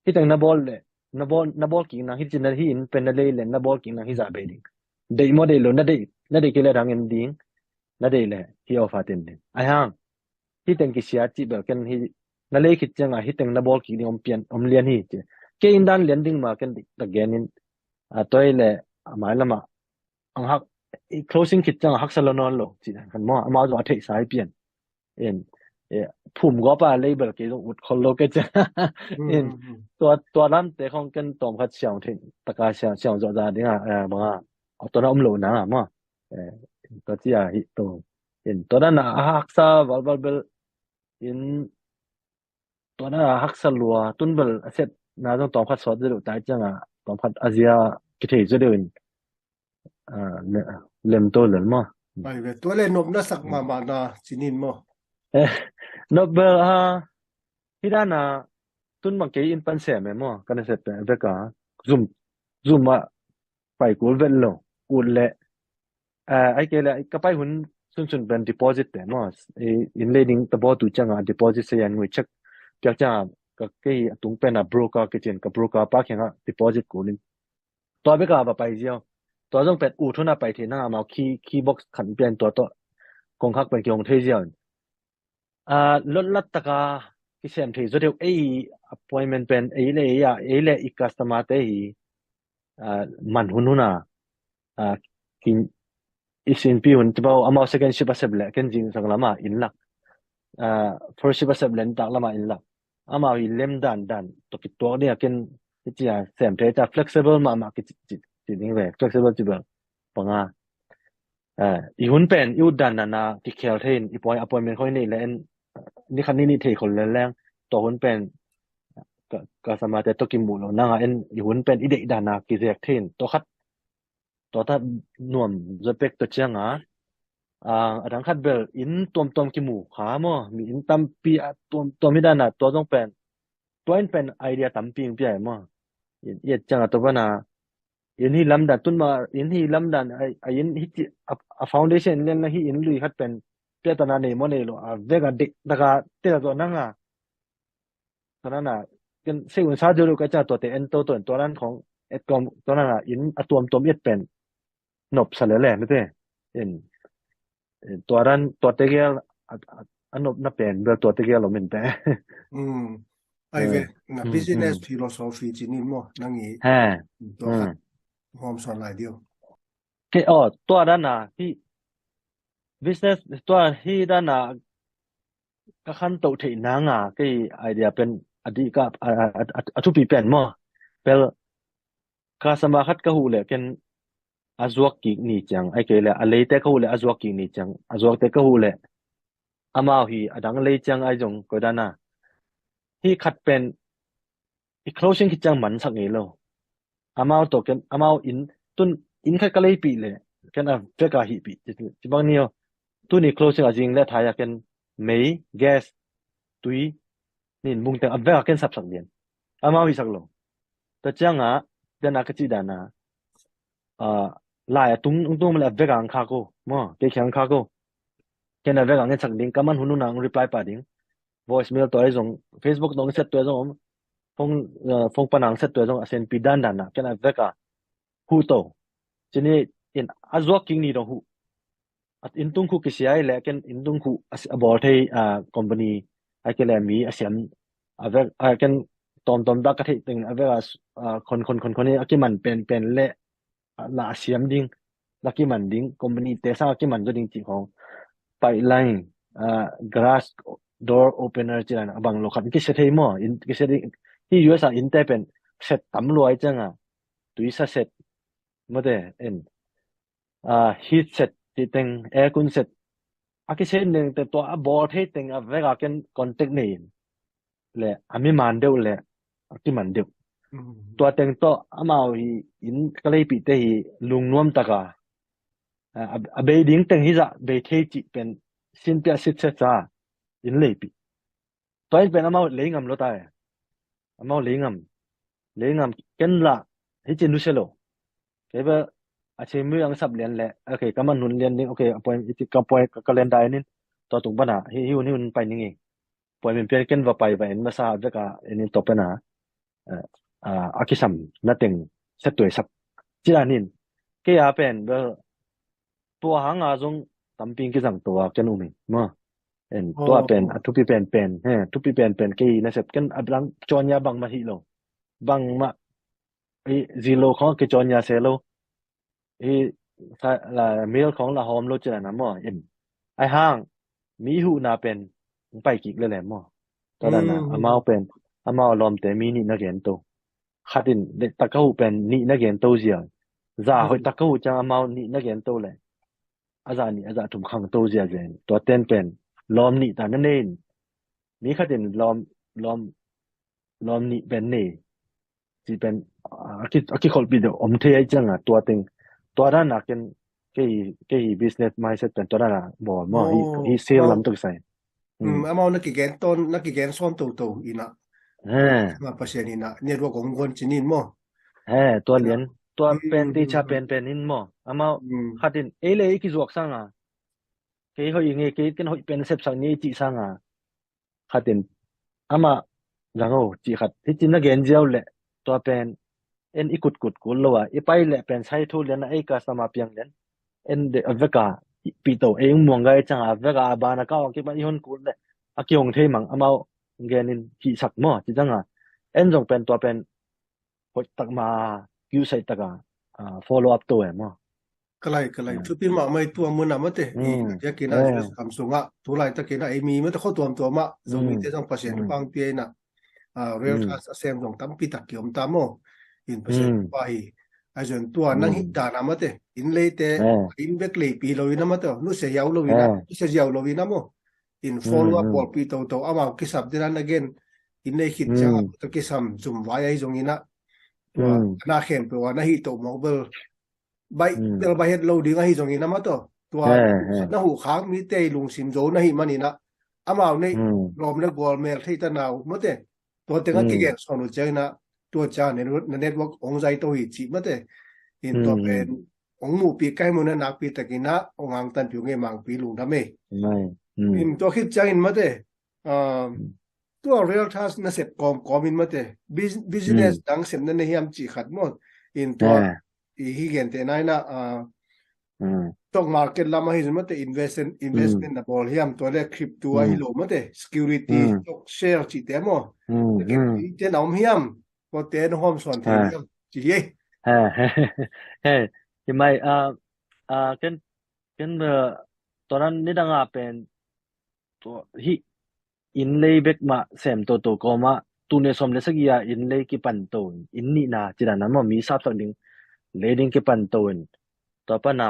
hiteng na bawl le na bawl, na bawl kik nang hi cin, na hi in pen na lei le na bawl kik nang hi zah bei ding. Deih maw deih lo, na deih, na deih kei le dang en ding. Na deih le hi offer ten ding. Ai hang, hi teng kisia cih bel ken hi, na lei khit cianga hi teng na bawl kik ding om pian, om lian hi ci. Kei in dan lian ding ma ken dik tak gen in, a, toi le a mai lama ang hak, i closing khit cianga haksa lo nawn lo ci dan kan maw, amau zong a theihsa hi pian. In, e, phum gawpa label kei zong ut khol lo kei ciang. In, tua, tua lamte khong ken tawm khat siang theih taka siang, siang zawh za dinga, e, banga, a tua na om lo na maw. E, tua cia hi to. In, tua dan a haksa valval bel, in, tua dan a haksa lua, tun bel a set na zong tawm khat sawt zia deuh tai cianga, tawm khat a zia kithei zia deuh in, a, le-, lem to lel maw. Bai ve, tua le nop na sak mahmah na cinin maw. E, nop bel, a, hi dan a, tun bang kei in pan sem e maw, kan a set pen, veka, zum, zum a, pai kul vet lo, ut le, a, ai kei le, ka pai hun sunsun pen deposit te maw, e, in lei ding ta bawl tu cianga deposit se yan ngui check, piak cianga, ka kei a tung pen a broker kei cin, ka broker pa kianga deposit kul in. Tua beka va pai ziau. Tua zong pen ut hun a pai thei nang amau key, key box khat pian tua tawh kong hak pen kihong thei ziau in. A, lotlat taka kisem thei zaw deuh ei appointment pen ei le ei a, ei le i customer te hi, a, man hun hun a, a, kin, i sinpi hun tibau amau second shift a sep le ken zingsang lama in lak, a, first shift a sep le nitak lama in lak. Amau hi lem dan dan tawh kituak ding a ken hi cia sem thei ta flexible mahmah kici, ci, ci ding ve, flexible ci bel panga. A, i hun pen i ut dan dan a kikhel thei in i poi appointment khoi nei le en ni khat ni nih thei khol le leng tua hun pen ka, ka samate tawh kimuh lo nanga en i hun pen i deih dan a kizek thei in tua khat tua ta nuam zaw pek tua cianga, a, a dang khat bel in tuamtuam kimu kha maw, mi in tampi a tuamtuam hi dan a tua zong pen tua in pen idea tampi in pia e maw. In, i et cianga tua bana in hi lamdan tun ma in hi lamdan a, a in hi ci a, a foundation lian la hi in lui khat pen pia tana nei maw nei lo a vek a dik taka tel a zaw nanga. Tua nana ken sei un sa deuh lo ka cianga tuate en toto in tua nan khong et kawm tua nana in a tuamtuam i et pen nop sa lele mete. In, in tua dan tuate gel a, a, a nopna pen bel tuate gel om in te. Ai ve, na business philosophy ci ni maw, nang i tua khat hawm sawn lai diu. Ke, aw, tua dan a hi business tua hi dan a ka khantoh theih nanga kei idea pen a dih ka a, a, a, a, a thupi pen maw. Pel customer khat ka huh leh ken a zuak kik ni ciang, ai kei leh a leite ka huh leh a zuak kik ni ciang, a zuakte ka huh leh amau hi a dang lei ciang ai zong koi dana hi khat pen i closing khit ciang mansak ngei lo. Amau tawh ken amau in tun in khat ka leipih leh ken a veka hihpih ci bang ni aw. Tuni closing a zing leh thai a ken mei, gas, tui, nin bungteng a veka ken sapsak lian. Amau hihsak lo. Tua cianga dana ka cih dana, a, lai a tung tung le a veka ang kha ko maw, kei khia ang kha ko. Ken a veka ngen sak ding ka man hun hun ang reply pa ding. Voicemail tua zong, Facebook dong set tua zong om. Phone, a, phone panang set tua zong a senpi dan dan na ken a veka hu to. Cini in a zuak king ni dong hu. A in tung khu kisia i le ken in tung khu a, a bawl thei, a, company ai ke le mi a siam a vek a ken tom tom dak ka theih teng a vek a, a khon khon khon khon a kiman pen pen le la a siam ding, la kiman ding, company te sang a kiman zo ding cih khong. Pipeline, a, garage door opener ci dan a bang lo khat kisia thei maw, in kisia ding. Hi U S a in te pen set tam luai cianga, tuisa set, mate, en, a, heat set cih teng, aircon set a kisia ding te tua a bawl thei teng a vek a ken contact nei in le a mi man deuh le a kiman deuh. Tua teng tawh amau hi in ka leipihte hi lungnuam taka, a, a bei ding teng hi zah bei thei cih pen sinpia sitsia ca in leipih. Tua in pen amau lei ngam lo tai. Amau lei ngam. Lei ngam ken lah hi cin nusia lo. Kei ba a chin mui ang sap lian le. Okay, ka man hun lian ding. Okay, a poi, ka poi, ka calendar in tua tung bana hi, hi hun, hi hun pai ning i. Poi min pian ken va pai va en masa veka en in topena. Eh, a, a kisam na teng setuaisak. Ci dan in kei a pen bel tua hanga zong tampi kizang to a ken um hi maw. En tua pen a thupi penpen he, thupi penpen kei nasep ken a dang cawn ya bangmah hi lo. Bangmah i zilo khawng a kicawn ya se lo. I sa la mil khawng la hawm lo ci dan a maw. En ai hang mi huhna pen hong pai kik lele maw. Tua dan a amau pen amau lawmte mi nih na gen to. Khat in deihtak ka huh pen nih na gen to zia. Za hoihtak ka huh ciang amau nih na gen to le a za nih a za thum khang to zia zia in tua ten pen lawm nih ta na nei in mi khat in lawm lawm lawm nih pen nei ci pen a ki a kikholhpih deuh om thei ai cianga tua teng tua dana ken kei kei business mindset pen tua dana bawl maw hi hi sale lam tuk sai. Amau na kigen ton na kigen sawn toto ina he ma Pasian ina network ong guan cinin maw. He tua lian tua pen ti cha pen pen in maw amau khatin ei le ei kizuak sanga kei hoih nge kei ken hoih pen sepsak ni ei cih sanga khatin amah zango cih khat hi cin na gen ziau le tua pen en i kutkut kul lo a i pai le pen sai thu lian a ei customer piang lian en de a veka pito ei muang gai changa a veka a bana ka ong kipan i hon kul le a kihong thei mang amau gen in hihsak maw ci zanga en zong pen tua pen hoih tak ma kiusai taka follow up to e maw. Kalai kalai thupi mahmah i tua mun a mate i diakin a kam sungah tulai takin a ei mi mate kho tuamtuam ah Zomite zong Pasian pangpia ina realtors a sem zong tampi tak kiom ta maw. In Pasian pa hi a zon tua nang hih dan a mate in leite in bek leipi lo ina mate nu se yau lo ina nu se yau lo ina maw. In follow up bawlpih toto amau kisap dina na gen in nei khit ciang a kisam zum vai ahi zong ina tua na khen pe wa na hih to mawk bel baih bel baih het lo ding ahi zongin amah tawh tua na huh khak mite i lungsim zo na hih maninah amau neih lawm le gual mel theih ta nau mate tua tengah kigen sawn uh cianginah tua ciang na network hong zai to hi cih mate in tua pen hong muhpih kai munah nakpi takinah hong angtanpih uh ngei mangpi lungdam ei. In tua khit ciangin mate tua realtors nasep kawmkawm in mate business dang sepna na hiam cih khat maw in tua i hi gente naina stock market lam ahi zong mate investment investment na bawl hiam tua le crypto ahi lo mate security stock share cihte maw ite na om hiam tua te na hawm sawn thei hiam ci hi ei. He hi mai ken ken tua nan nidanga pen tua hih inn lei bek mah sem toto kawmah tul nih sawm le sagih a inn lei kipan to in inn nihna ci dan a maw mi sapsak ding lei ding kipan to in tua pana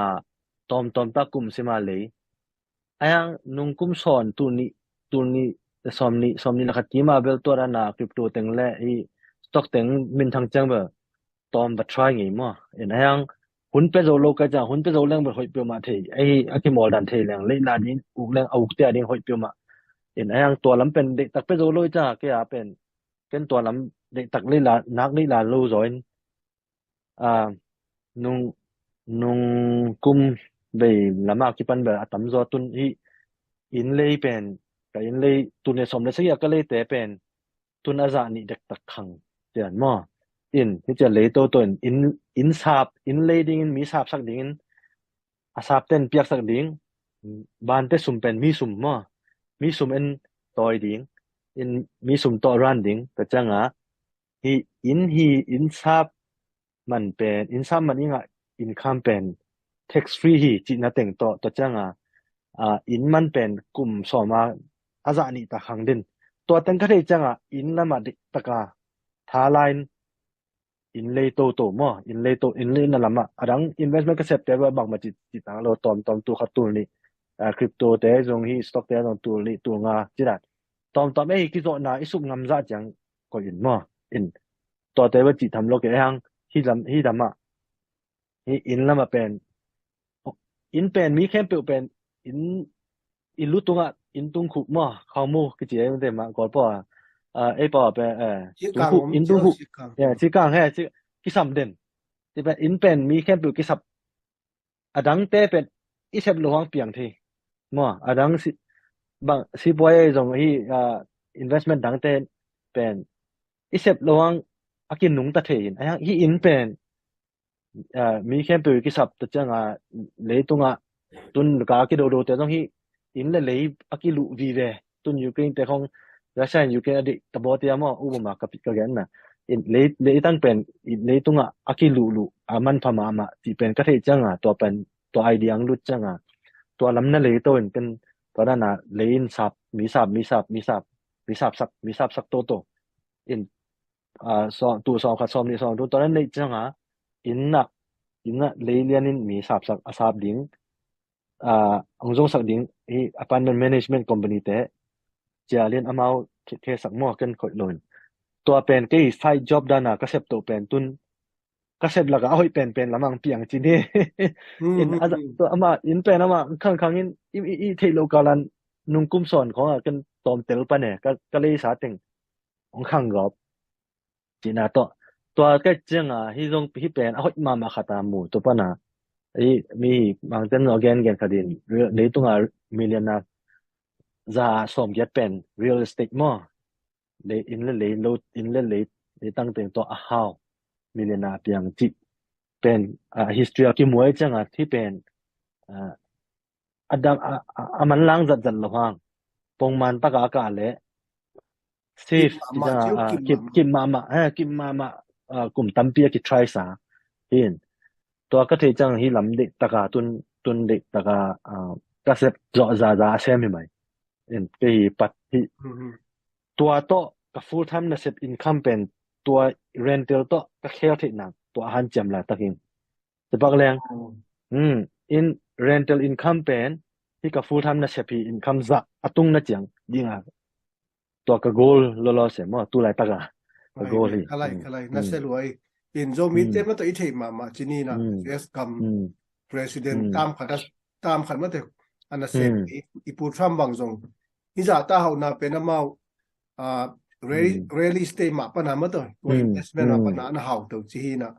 tawmtawm ta kum sima lei a hiang nung kum sawn tul nih tul nih sawm nih sawm nih le khat kima bel tua dan a crypto teng le i stock teng minthang ciang bel tawm va try ngei maw in a hiang hun pia zo lo ka ciang hun pia zo leng bel hoih peuhmah thei ahi a kimawl dan thei leng leila ding uk leng a uk tia ding hoih peuhmah in a hiang tua lam pen deihtak pia zo lo i ciang a kei a pen ken tua lam deihtak leila nak leila lo zaw in nung nung kum bei lama kipan bel a tam zaw tun hi inn lei pen ka inn lei tul nih sawm le sagih a ka leite pen tun a zah nih dektak khang tian maw in hi cian lei toto in inn sap inn lei dingin mi sapsak dingin a sapten piaksak ding bante sum pen mi sum maw mi sum en tawi ding in mi sum tawh ran ding ka cianga hi inn hi inn sap man pen inn sap man ingah income pen tax free hi cihna teng tawh tua cianga inn man pen kum sawma a zah nih ta khang din tua teng ka thei cianga inn lama diktaka thala in inn lei toto maw inn lei to inn lei na lamah a dang investment ka septe bangmah ci ta lo tawmtawm tul khat tul nih crypto te zong hi stock te zong tul nih tul nga ci dan tawmtawm ei kizawhna i suk ngam zah ciang koih in maw in tuate va cih tham lo kei hang hi lam hi lamah hi inn lamah pen inn pen mi khempeuh pen inn i lu tungah inn tung khuh maw khau mu kici ei mah Kawl paw a ei paw a pen inn tung khuh sikang he kisam den ti pen inn pen mi khempeuh kisap a dangte pen i sep lo hang piang thei maw a dang bang sipuai ei zong hi investment dangte pen i sep lo hang a kinungta thei in, a hi inn pen, ah, mi khempeuh i kisap ta cianga, leitungah tun ka kidodo te zong hi, inn le lei a kiluh vive. Tun Ukraine te khong, Russia in Ukraine a deih tabaw tia maw, ubama ka, ka genna. In lei, leitang pen, in leitungah a kiluhluh a manpha mahmah cih pen ka theih cianga, tua pen, tua idea ang lut cianga, tua lam na leito in pen, tua dana lei in sap, mi sap, mi sap, mi sap, mi sapsak, mi sapsak toto. In, ah, so, tu sawm khat, sawm nih, sawm thum, tua nan neih cianga, inn ah, inn ah lei lianin mi sapsak a sap ding, ah, ang zongsak ding hi apartment management company te, cia lian amau khe, khesak maw, ken khoih lo in. Tua pen kei side job dana ka sep to pen tun, ka sep laka a hoih penpen lamang piang ci ni. In a, tua ama, inn pen ama khangkhang in, i, i, i theih lo kalan nungkum sawn khong a ken tawmtel pan e, ka, ka leisa teng hong khang gawp. Cihna tawh. Tua ka cianga, hi zong hi pen a hoih mahmah khat a mu, tua pana. Hi, mi hi, mangten a gen gen khat in, real, leitunga millionaire za sawm giat pen, real estate maw. Lei, inn le lei, lo, inn le lei, leitang teng tua a hau, millionaire piang cih. Pen, ah, history a kimuai cianga, hi pen, ah, a dang, a, a, a manlang zatzat lo hang. Pongman taka a kah le. Safe, kim mahmah, ah, kim mahmah, eh, kim mahmah, ah, kum tampi a kitry sa. Hin. Tua ka thei ciang hi lam deih taka tun, tun deih taka, ah, ka sep zawh zaza a sem hi mai. In, kei hi pat hi. Tua tawh ka full time na sep income pen, tua rental tawh ka khel theih nak, tua a hanciam lai takin. Sipak leng. Hmm, in rental income pen, hi ka full time na sep hi income za a tung na ciang dinga. Tua ka goal lolo se maw, tu lai taka. Ka goal hi. Khalai, khalai, na se luai. In Zomi te mata i thei mahmah cini na, U S gam president tam khat, tam khat mate, ana se, i, i pu Trump bang zong. Hi za ta hau na pen amau, ah, real, real estate mah pana maw taw, tua investment mah pana ana hau to ci hi na.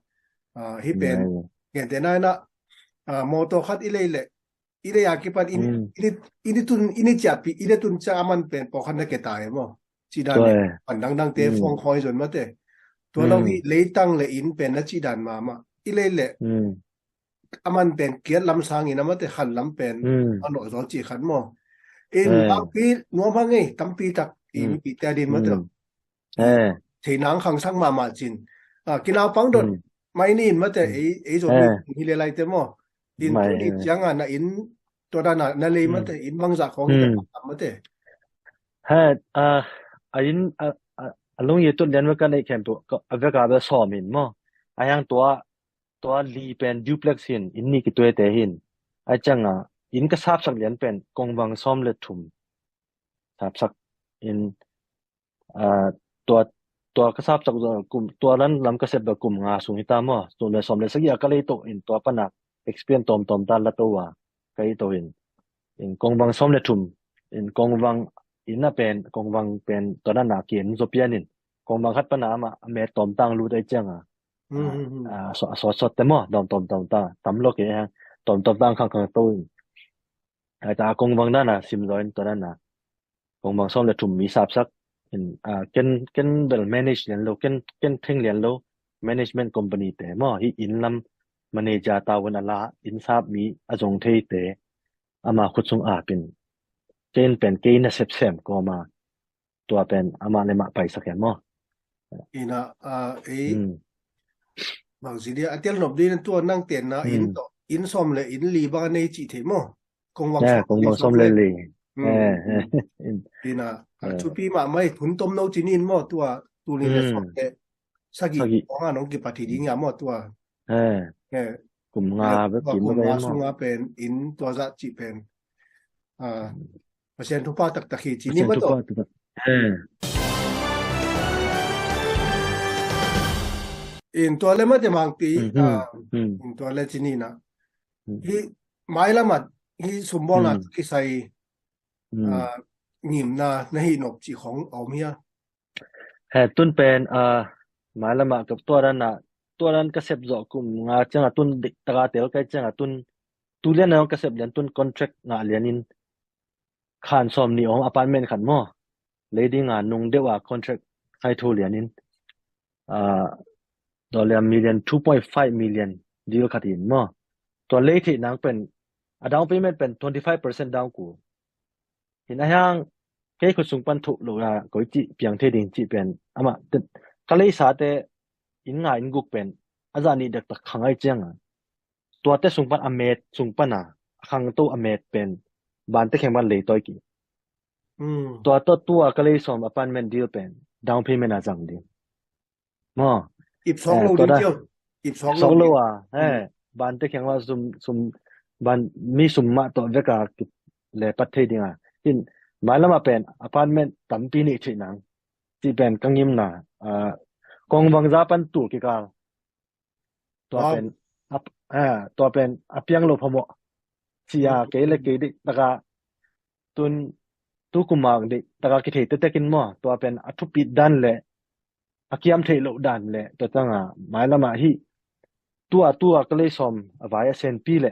Ah, hi pen, gen te nai na, ah, mawtaw khat i lei le, i lei a kipan in, in, in tun, in ciapi, in tun ciang a man pen pawkhan na ke tai maw. Ci dan pan dangdang te fong khoi zon mate. Tua lo hi leitang le in pen na ci dan mahmah. I lei le, a man pen kiat lam sangin a mate khan lam pen a nawh zaw cih khat maw. In bangpi nuam hang ei, tampi tak i mipite a din mate. Thei nang khangsak mahmah cin. Ah, kinaupang dot mai ni in mate, ei, ei zaw mi hi le lai te maw. In tu ni cianga na in, tua dana na lei mate, in bangzah khawng hi le mate. He, ah, a in, a, a, a lung i tut lian veka nei khempeuh, a veka ve sawm in maw. A hiang tua, tua li pen duplex hin, in ni kituai te hin. A cianga, in ka sapsak lian pen, kongvang sawm le thum. Sapsak in, ah, tua, tua ka sapsak kum, tua lan lam ka sep kum nga sung hi ta maw. Sawm le, sawm le sagih a ka lei to in tua pana experience tawmtawm ta la to a ka i to in. In kongvang sawm le thum, in kongvang in a pen, kongvang pen tua na na kin zo pian in. Kongvang khat pana ama a met tawm tang lut ai cianga. Ah, so, so, so te maw, dawm tawm tawm ta, tam lo ke hang, tawm tawm tang khang khang to in. Ai ta kongvang dana sim zo in tua dana. Kongvang sawm le thum mi sapsak. In, ah, ken, ken bel manage lian lo, ken, ken theng lian lo. Management company te maw, hi in lam manager ta wan a la, in sap mi a zong thei te. Ama khut sung a pin. Ken pen, ken na sep sem ko ma. Tua pen, ama le ma paisak hian maw. Ina, ah, ei, bang si dia, a tel nop din tua nang tenna, in to, in sawm le, in li bang a nei ci thei maw. Kongvang sawm le li. Ina, a thupi mahmah hi, hun tom no ci nin maw tua, tu ni le sawm le sagih, kong a nong kipat hi ding a maw tua. Kum nga, kum nga sunga pen, in tua zah ci pen. Ah, Pasian thupha taktak hi ci ni maw tua. In tua le mate mangpi, in tua le ci ni na. Hi, mai lamat, hi sumbawlna kisai, ah, ngimna, na hi nop ci khong om hia. He, tun pen, ah, mai lama ka tua dan a, tua dan ka sep zawh kum nga cianga tun dik taka tel kai cianga tun, tu lian a ka sep lian tun contract ngah lianin khan sawm ni ong apartment khat maw. Lei dinga nung deuh a contract khai thu lianin. uh, dollar million, two point five million deal khat in maw. Tua lei theih nang pen a down payment pen twenty five percent down kul. Hin a hiang kei khut sung pan thuh lo a koi cih piang thei ding cih pen amah ka leisate inn nga inn guk pen a zah nih dektak khang ai cianga tuate sung pan a met sung pana a khangto a met pen bante kheng pan leitawi ki. Tua tawh tua ka lei sawm apartment deal pen down payment a zang ding. Maw? Ip sawk lo ding cio. Ip sawk lo a bante kheng pan sum sum ban mi sum mah tawh veka le pat thei dinga. Hin mailamah pen apartment tampi nih thei nang. Cih pen ka ngimna kong vangza pan tul kikal. Tua pen tua pen a piang lo phamawh cia kei le kei dih taka tun tu kumak dih taka kithei tetekin maw tua pen a thupit dan le a kiam theih loh dan le tua tanga mailamah hi. Tua tua ka lei sawm a vai a senpi le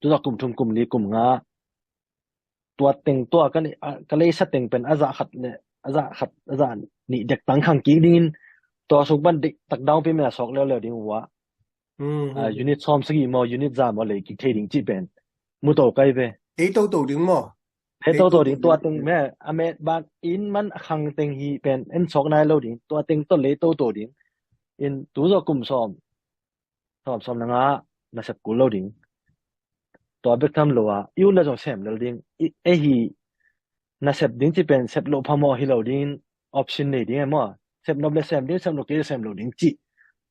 tua kum thum kum li kum nga tua teng tua ka leisa teng pen a zah khat le a zah khat a zah nih dek tang khang kik dingin tua sung pan dik tak down payment a sawk leuleu ding uh a. Unit sawm sagih maw unit za maw lei kik thei ding cih pen mu to kai ve. Ei toto ding maw? Ei toto ding tua teng me a met bak inn man a khang teng hi pen en sawk nai lo ding tua teng tawh lei toto ding. In tu zaw kum sawm sawm sawm na nga nasep kul lo ding. Tua bek tham lo a i ut le zong sem lel ding. Ei hi nasep ding ci pen sep lo phamawh hi lo dingin option nei ding e maw? Sep nop le sem ding, sep lo kei le sem lo ding ci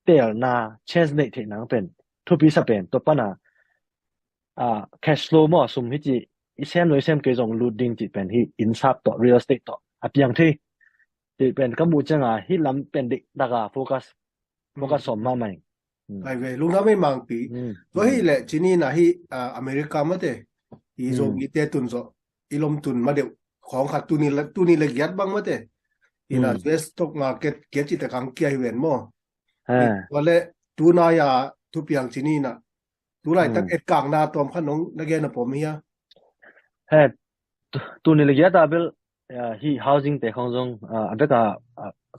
telna chance nei theih nang pen thupi sa pen tua pana cash flow maw sum hi ci i sem lo i sem kei zong lut ding ci pen hi insap tawh real estate tawh a piang thei. Ti pen ka muh cianga hi lam pen dik taka focus focus sawm mahmah ing. Ai ve lungdam ei mangpi. Tua hi le cini na hi America mate i zo i te tun zo i lom tun ma deuh khong khat tuni le tuni le giat bang mate. Ina U S stock market giat ci te kang kia hi ven maw? Tua le tuna ya thupiang cini na tulai tak et kang na tom khan nong na gen a pom hi a. He tuni le giat a bel hi housing te khong zong a bek a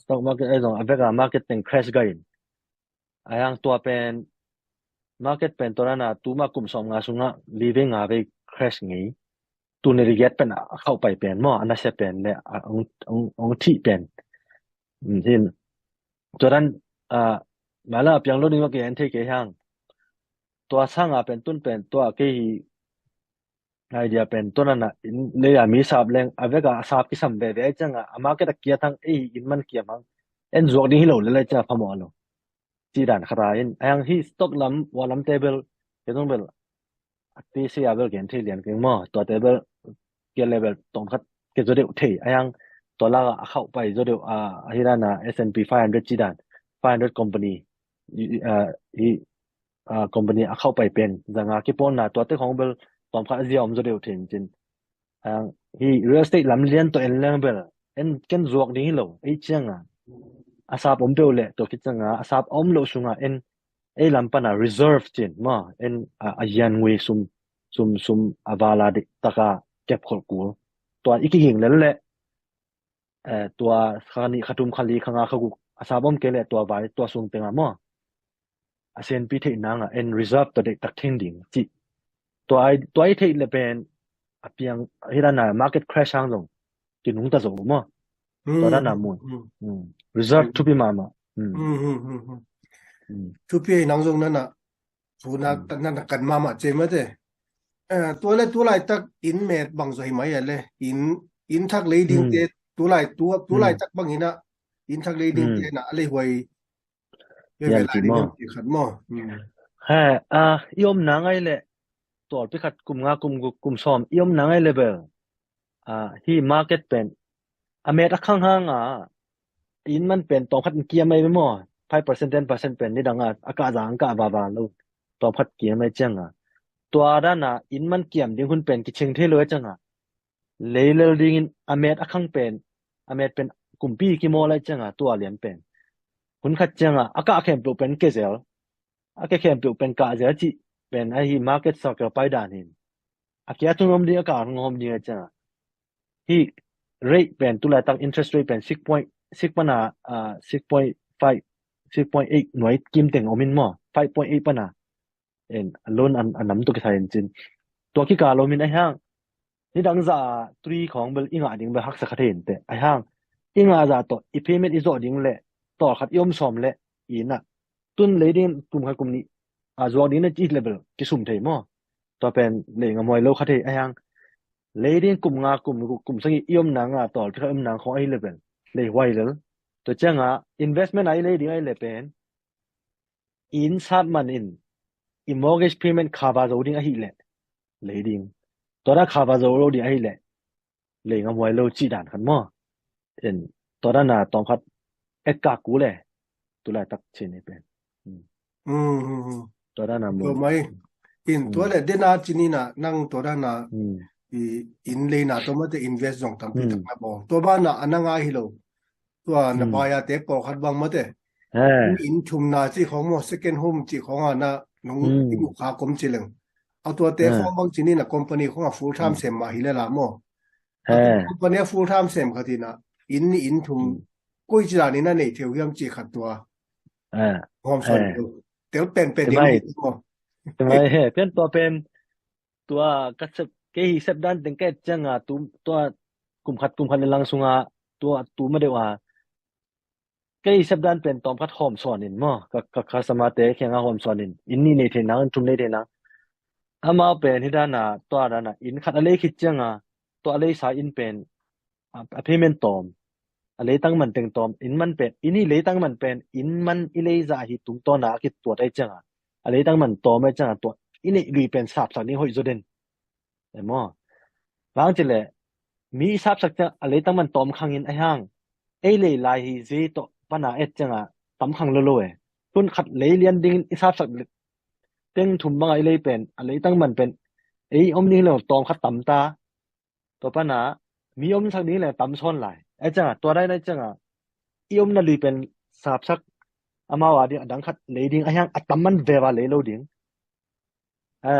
stock market ai zong a bek a market teng crash gai in. A yang tua pen market pen tua na tuma kum sawm nga sunga li vei nga vei crash ngei. Tuni le giat pen a khauh pai pen maw a nasia pen le ong thih pen. Hin tua dan mala a piang lo ding maw kei an thei kei hang. Tua sanga pen tun pen tua kei hi idea pen tua nana in leia mi sap leng a veka a sap kisam veve ai cianga a market a kia thang ei in man kiam hang en zuak ding hi lo le lai cianga phamawh lo. Ci dan khata in a hang hi stock lam wa lam te bel kei zong bel a ti sia bel gen thei lian keng maw tua te bel kia level tawm khat ke zo deuh thei a hang tua laka a khauh pai zo deuh a hi dana S and P five hundred ci dan five hundred company hi company a khauh pai pen zanga kipawlna tuate khong bel tawm khat a zia om zo deuh thei cin. Hi real estate lam lian tawh en leng bel en ken zuak ding hi lo ei cianga a sap om peuh le tua kicanga a sap om lo sunga en ei lam pana reserve cin maw en a zian ngui sum sum sum a vala dik taka kep kholh kul. Tua i kiging lel le tua kha nih kha thum kha li kha nga kha guk a sap om kei le tua vai tua sung tenga maw a senpi theih nanga en reserve tawh deihtak theng ding cih. Tua i theih le pen a piang hi dana market crash hang zong kinungta zo maw? Tua dana mun reserve thupi mahmah. Thupi nang zong nana thu na kan mahmah cei mate. Tua le tulaitak in met bang zo hi mai a le in thak lei dingte tulaitak bangin a in thak lei dingte na a lei huai He a i omna ngai le tawlpi khat kum nga kum guk kum sawm i omna ngai le bel hi market pen a met a khang hanga in man pen tawm khat in kiam ai maw five percent ten percent pen nidanga a kah zang kah vava lo tawm khat kiam ai cianga tua dana in man kiam ding hun pen kiching thei lo ai cianga leilel dingin a met a khang pen a met pen kumpi kimawl ai cianga tua lian pen hun khat cianga a kah khempeuh pen kezel a ke khempeuh pen kahzel cih pen ahi market cycle pai dan hin a kia tung om ding a kah tung om ding ai cianga hi rate pen tulaitak interest rate pen six point six pana six point five, six point eight nuai kim teng om in maw, five point eight pana en a loan a nam tua kisai in cin. Tua kikal om in ahi hang nidang za a three khawng bel i ngah ding bel haksa kha thei in teh. Ahi hang i ngah za tawh i payment i zawh ding le tawlkhat i om sawm le i na tun lei ding kum khat kum nih a zuak ding na cih le bel kisum thei maw? Tua pen lei ngam huai lo kha thei. Ahi hang lei ding kum nga kum guk kum sagih i om nang a tawlpi khat i om nang khawng ahi le bel lei huai lel. Tua cianga investment a i lei ding ahi le pen inn sap man in i mortgage payment cover zo ding ahi le lei ding. Tua dan cover zo lo ding ahi le lei ngam huai lo cih dan khat maw? In tua dan a tawm khat et kak ku le tulai tak cin i pen. Hmm. Hmm, hmm, hmm. Tua dan a mu. Tua mai. In tua le dena cini na nang tua dan a Hmm. i inn leina tua mate invest zong tampi Hmm. tak na bawng. Tua bana a na ngai hi lo. Tua na Hmm. baya te pawlkhat bang mate. Eh. Inn thumna ci khawng maw, second home ci khawng a na nung Hmm. i mu kha kom ci leng. A tua te Eh. khawng bang cini na company khawng a full time Hmm. sem mah hi le la maw. Eh. Company a full time sem khat ina inn nih inn thum Hmm. koi ci dan ina nei theu hiam ci khat tua. Eh. Hom son Eh. tel pen pen Tua ding mai. Ni maw. Tua mai he, pen tua pen tua ka sep kei hi sep dan teng ka et cianga tu tua kum khat kum khat le lang sunga tua tu ma deuh a kei sep dan pen tawm khat hawm suan in maw ka ka customer te kianga hawm suan in inn nih nei thei nang inn thum nei thei nang amau pen hi dana tua dana inn khat a lei khit cianga tua a lei sa inn pen a, a payment tawm a leitang man teng tawm inn man pen inn hi leitang man pen inn man i lei zah hi tungtawna a kituat ai cianga a leitang man tawm ai cianga tua i neih lui pen sapsak ding hoih zaw den. Emaw. Bang ci le mi i sapsak ciang a leitang man tawm khangin a hang ei lei lai hi zei tawh pana et cianga tam khang lo lo e. Tun khat lei lian dingin i sapsak le teng thum banga i lei pen a leitang man pen ei om ding lo tawm khat tam ta. Tua pana mi om sak ding le tam sawn lai. A cianga tua dai na cianga i omna lui pen sapsak amau a ding a dang khat lei ding a hang a tam man veva lei lo ding. A,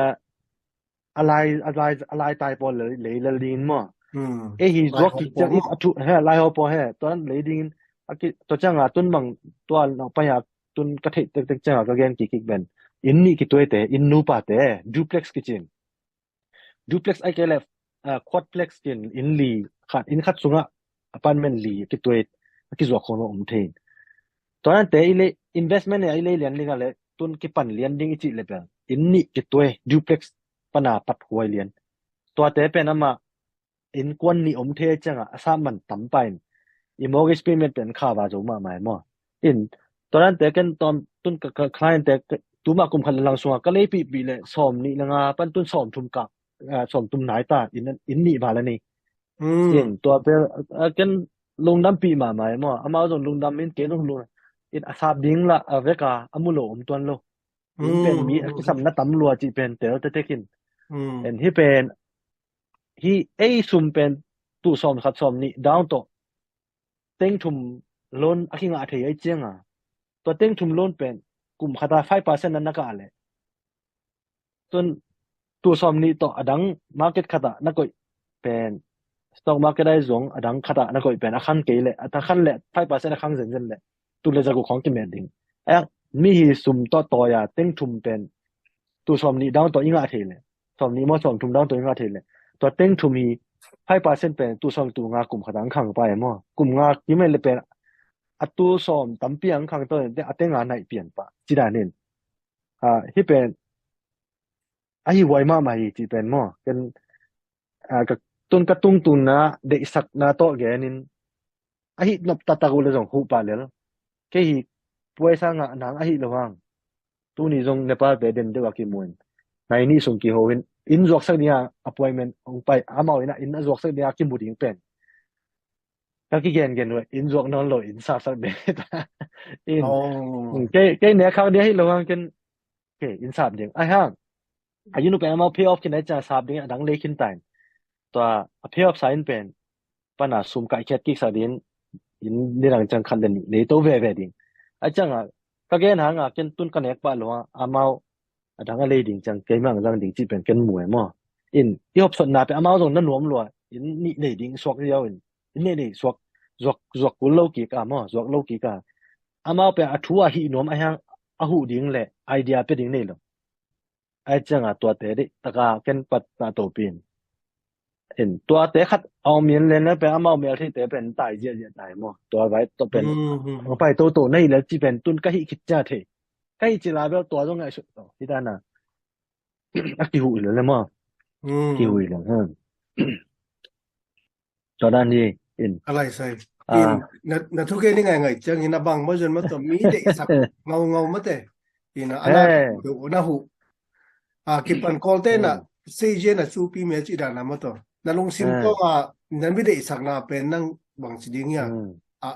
a lai a lai a lai tai pawl lei lel ding maw? Hmm. E hi zuak ki ciang i a thu he lai ho pawl he tua lei ding a ki tua cianga tun mang tua nau pa ya tun ka thei tek tek cianga ka gen ki kik ben. Inn nih kituai te inn nupa te duplex kicin. Duplex ai kei le ah, quadplex kin inn li khat inn khat sunga apartment li kituai a kizuak khong om thei. Tua nan te i le investment ne i le lian linga le tun kipan lian ding i cih le bel inn nih kituai duplex pana pat huai lian. Tua te pen ama innkuan nih om thei cianga a sa man tam pain i mortgage payment pen kha va zo mahmah maw? In tua nan te ken tawm tun ka client te tuma kum khat le lang sunga ka lei pihpih le sawm nih le nga pan tun sawm thum ka sawm thum nai ta inn nih val a ni. In tua pen ken lungdam pih mahmah maw? Amau zong lungdam in kei zong lungdam in a sap ding la a veka a mu lo om tuan lo. In pen mi a kisam na tam lua cih pen tel tetekin. En hi pen hi ei sum pen tu sawm khat sawm nih down tawh teng thum loan a kingah thei ai cianga tua teng thum loan pen kum khata five percent na na kah le tun tu sawm nih tawh a dang market khatah na koih pen stock market ai zong a dang khatah na koih pen a khan kei le a khan le five percent a khang zenzen le tu le zagu khawng kimet ding. A mi hi sum tawh tawi a teng thum pen tu sawm nih dang tawh i ngah thei le sawm nih maw sawm thum dang tawh i ngah thei le tua teng thum hi five percent pen tu sawm tu nga kum khat ang khang pai maw kum nga kim le pen a tu sawm tampi ang khang tawh a teng a naih pian pah ci dan in a hi pen a hi huai mahmah hi ci pen maw ken a ka tun ka tungtunna deihsakna tawh genin a hi nop taktak uh le zong huh pah lel kei hi puaisa ngah nang a hi lo hang tuni zong Nepal te den deuh a kimuin nai nih sung kiho in in zuaksak dinga appointment hong pai amau ina in a zuaksak dinga kimu ding pen ka kigen gen uh in zuak nawn lo in sapsak ding ta in kei kei ne khak dia hi lo hang ken kei in sap ding a hang a yunu pen amau pay off kin ai cha sap ding a dang lei kin tain tua a pay off sa in pen pana sum kai khet kik sa din in ni rang chang khan den lei to ve ve ding a chang a ka gen hang a ken tun ka nek pa lo a amau a dang a lei ding chang kei mang zang ding chi pen ken mu e maw in i hop sot na pe amau zong na nuam lua in ni lei ding suak ziau in in ni lei suak zuak zuak kul lo kik a maw zuak lo kik a amau pen a thu a hih nuam a hiang a huh ding le idea pia ding nei lo. Ai cianga tuate dih taka ken pat ta topin. In tuate khat a om in len le pen amau mel theite pen tai ziahziah tai maw. Tua vai to pen. Mm, mm, mm. Pai toto nei le ci pen tun ka hih khit cia thei. Ka hih ci la bel tua zong ngai sut to. Hi ta na. A kihuh ilo le maw. Mm. Kihuh ilo. Hmm. Tua dan hi in. A lai sai. Ah. In, na, na thu ke ni ngai ngai ciang in a bang maw zon maw to mi deihsak ngau ngau maw te. In a ana He. Deuh na huh. A kipan kawlte na Hmm. seije na cupi me ci dan na maw to. Na lungsim He. Tawng a na mi deihsak na pen nang bang ci ding ia. Hmm. A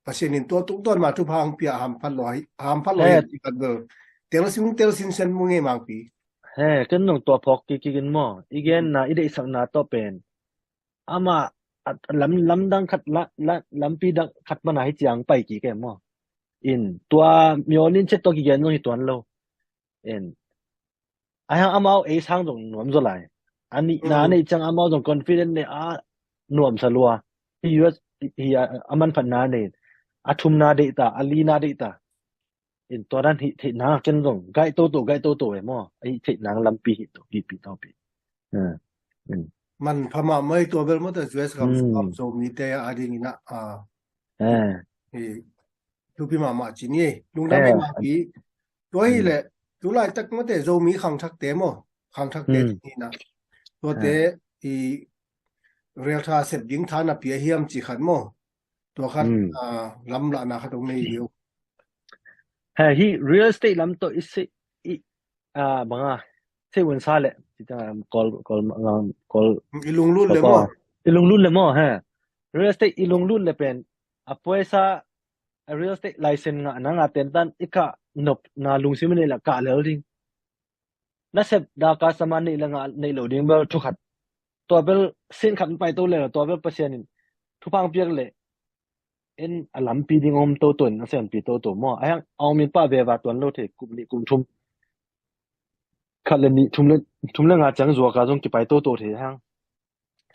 Pasian in tua tuk tuan ma thupha hong pia hamphat lo hi, hamphat lo He. Hi ci kat bel. Tel sing tel sin sen mu nge mangpi. He, ken nong tua phawk kik kik in maw. I gen na, i deihsak na tawh pen. Ama a, a lam, lam dang khat la, la, lampi dang khat mana hi ciang pai kik e maw. In tua mionin chet tua kigen zong hi tuan lo. In a hiang amau ei sang zong nuam zaw lai. A nih na Mm. Nei ciang amau zong confident nei a nuam sa lua. Hi U S hi a, a manphat na nei. A thum na deih ta, a li na deih ta. In tua dan hih theih nang a ken zong gaih toto, gaih toto e maw. A hih theih nang lampi hih to, hih pi to pi. Eh, in. Man pha mahmah hi tua bel maw ta U S gam Hmm. Gam Zomite a ding in a, a, Eh. Hi, thupi mahmah ci ni. Lungdam Eh. Mahmah pi. Tua hi Hmm. Le, tu laitak maw te Zomi khangthakte maw. Khangthakte Hmm. Ci ni na. Tuate Eh. Hi realtha sep ding tha na pia hiam ci khat maw. Tua khat, Hmm. Ah, lamlahna khat ong nei liu. He, hi real estate lam tawh i si, i, ah, banga, si wun sa le, ci ta, kol, kol, kol, I lunglut le kol, maw. I lunglut le maw, he. Real estate i lunglut le pen, a poisa, a real estate license nga, na nga ten tan, i ka nop, na lungsim nei la ka lel ding. Na sep da ka sama nei la nga, nei lo ding bel thu khat. Tua bel sin khat pai to le la, tua bel Pasian in thupha piak le. En a lampi ding om to to in a sem pi to to maw. A hiang a om in pa ve va tuan lo thei kum ni kum thum. Khat le ni thum le, thum le nga ciang zua ka zong kipai to to thei hiang.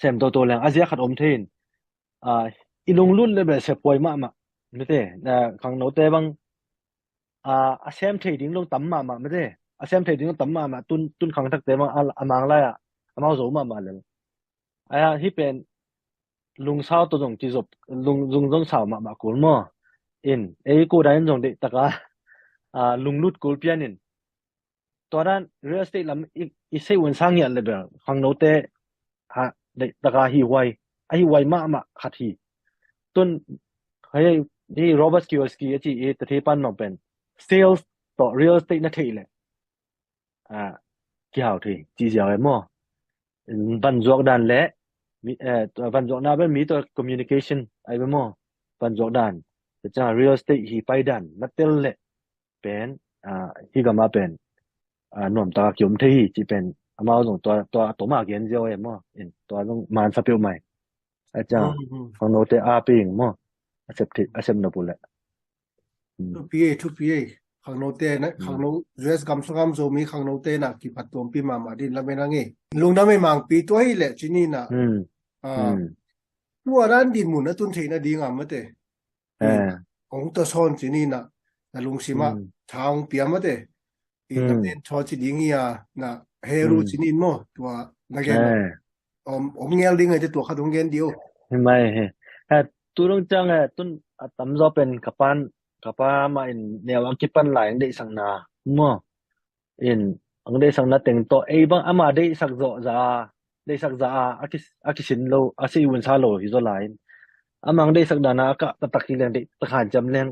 Sem to to leng a zia khat om thei in. A, i lunglut le bel sep huai mahmah. Mite, a, khangnote bang, a, a sem thei ding lo tam mahmah mite. A sem thei ding lo tam mahmah tun, tun khangthakte bang a, a mang lai a, a mau zo mahmah le. A, hi pen lungsau to zong kizop, lung, lung zong sau mahmah kul maw. In, ei ku dan in zong deih taka, a, lunglut kul pian in. Tua dan real estate lam i, i sei un sang ngiat le bel khangnote ha, deih taka hi huai, a hi huai mahmah khat hi. Tun, hei, hi Robert Kiyosaki a ci i ta thei pan nong pen. Sales to real estate na thei le. A, kihau thei, ci ziau e maw. Van zuak dan le, mi, eh, van zuak na bel mi to communication, ai bel maw. Van zuak dan. Te ciang real estate hi pai dan, na tel le. Pen, a, hi gama pen, a, nuam taka kiom thei hi, ci pen, amau zong tua, tua, tua ma gen ziau e maw, in, tua zong man sa peuh mai. A ciang, Mm, mm. Khangnote a ping maw, a sep thei, a sep na pu le. Mm. Thupi e, thupi e. Khangnote na, Mm. Khangno, U S gam sung gam Zomi khangnote na, kipat tuampi mahmah din lam e nang e. Lungdam e mangpi tua hi le, ci ni na. Mm. A, Mm. Tua dan din mun a tun thei na ding a mate. Eh. Ong to son ci ni na, na lungsim a, Mm. Thang pia mate. I Mm. Na pen tho ci ding ia, na heru Mm. Ci ni maw, tua na gen. Eh. Om, om ngel ding ai te tua khat ong gen diu. Hi mai he. Ha, tu dong ciang, eh, tun a tam zaw pen ka pan, ka pa ma in neu a kipan lai ang deihsak na. Maw. In, ang deihsak na teng tawh, ei bang ama deihsak zawh za a, deihsak za a, a ki, a kisin lo, a si un sa lo, hi zaw lai in. Amang deihsak dana, a kah taktak hi leng, deih, takhan ciam leng,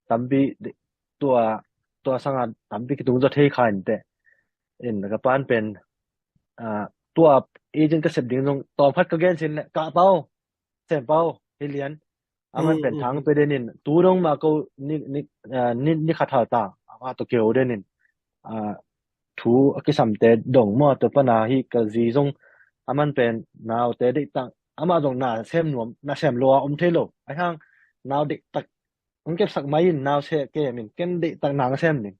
tampi, deih, tua, tua sanga, tampi kitung zaw thei kha in teh. In, ka pan pen, a, tua, agent ka sep ding zong, tawm khat ka gen sin le, kah pau, sem pau, hi lian. Aman Mm, pen mm, thang mm. Pe den in, tu dong ma ko ni, ni, ah, ni, ni khat hal ta, ama to keu den in, ah, thu a kisamte dong maw, to pana hi ka zi zong, aman pen naute deih tak, ama zong na sem nuam, na sem lo a om thei lo. A hang, nau deih tak, ang kep sak mai in, nau se ke min, ken deih tak nang sem ning.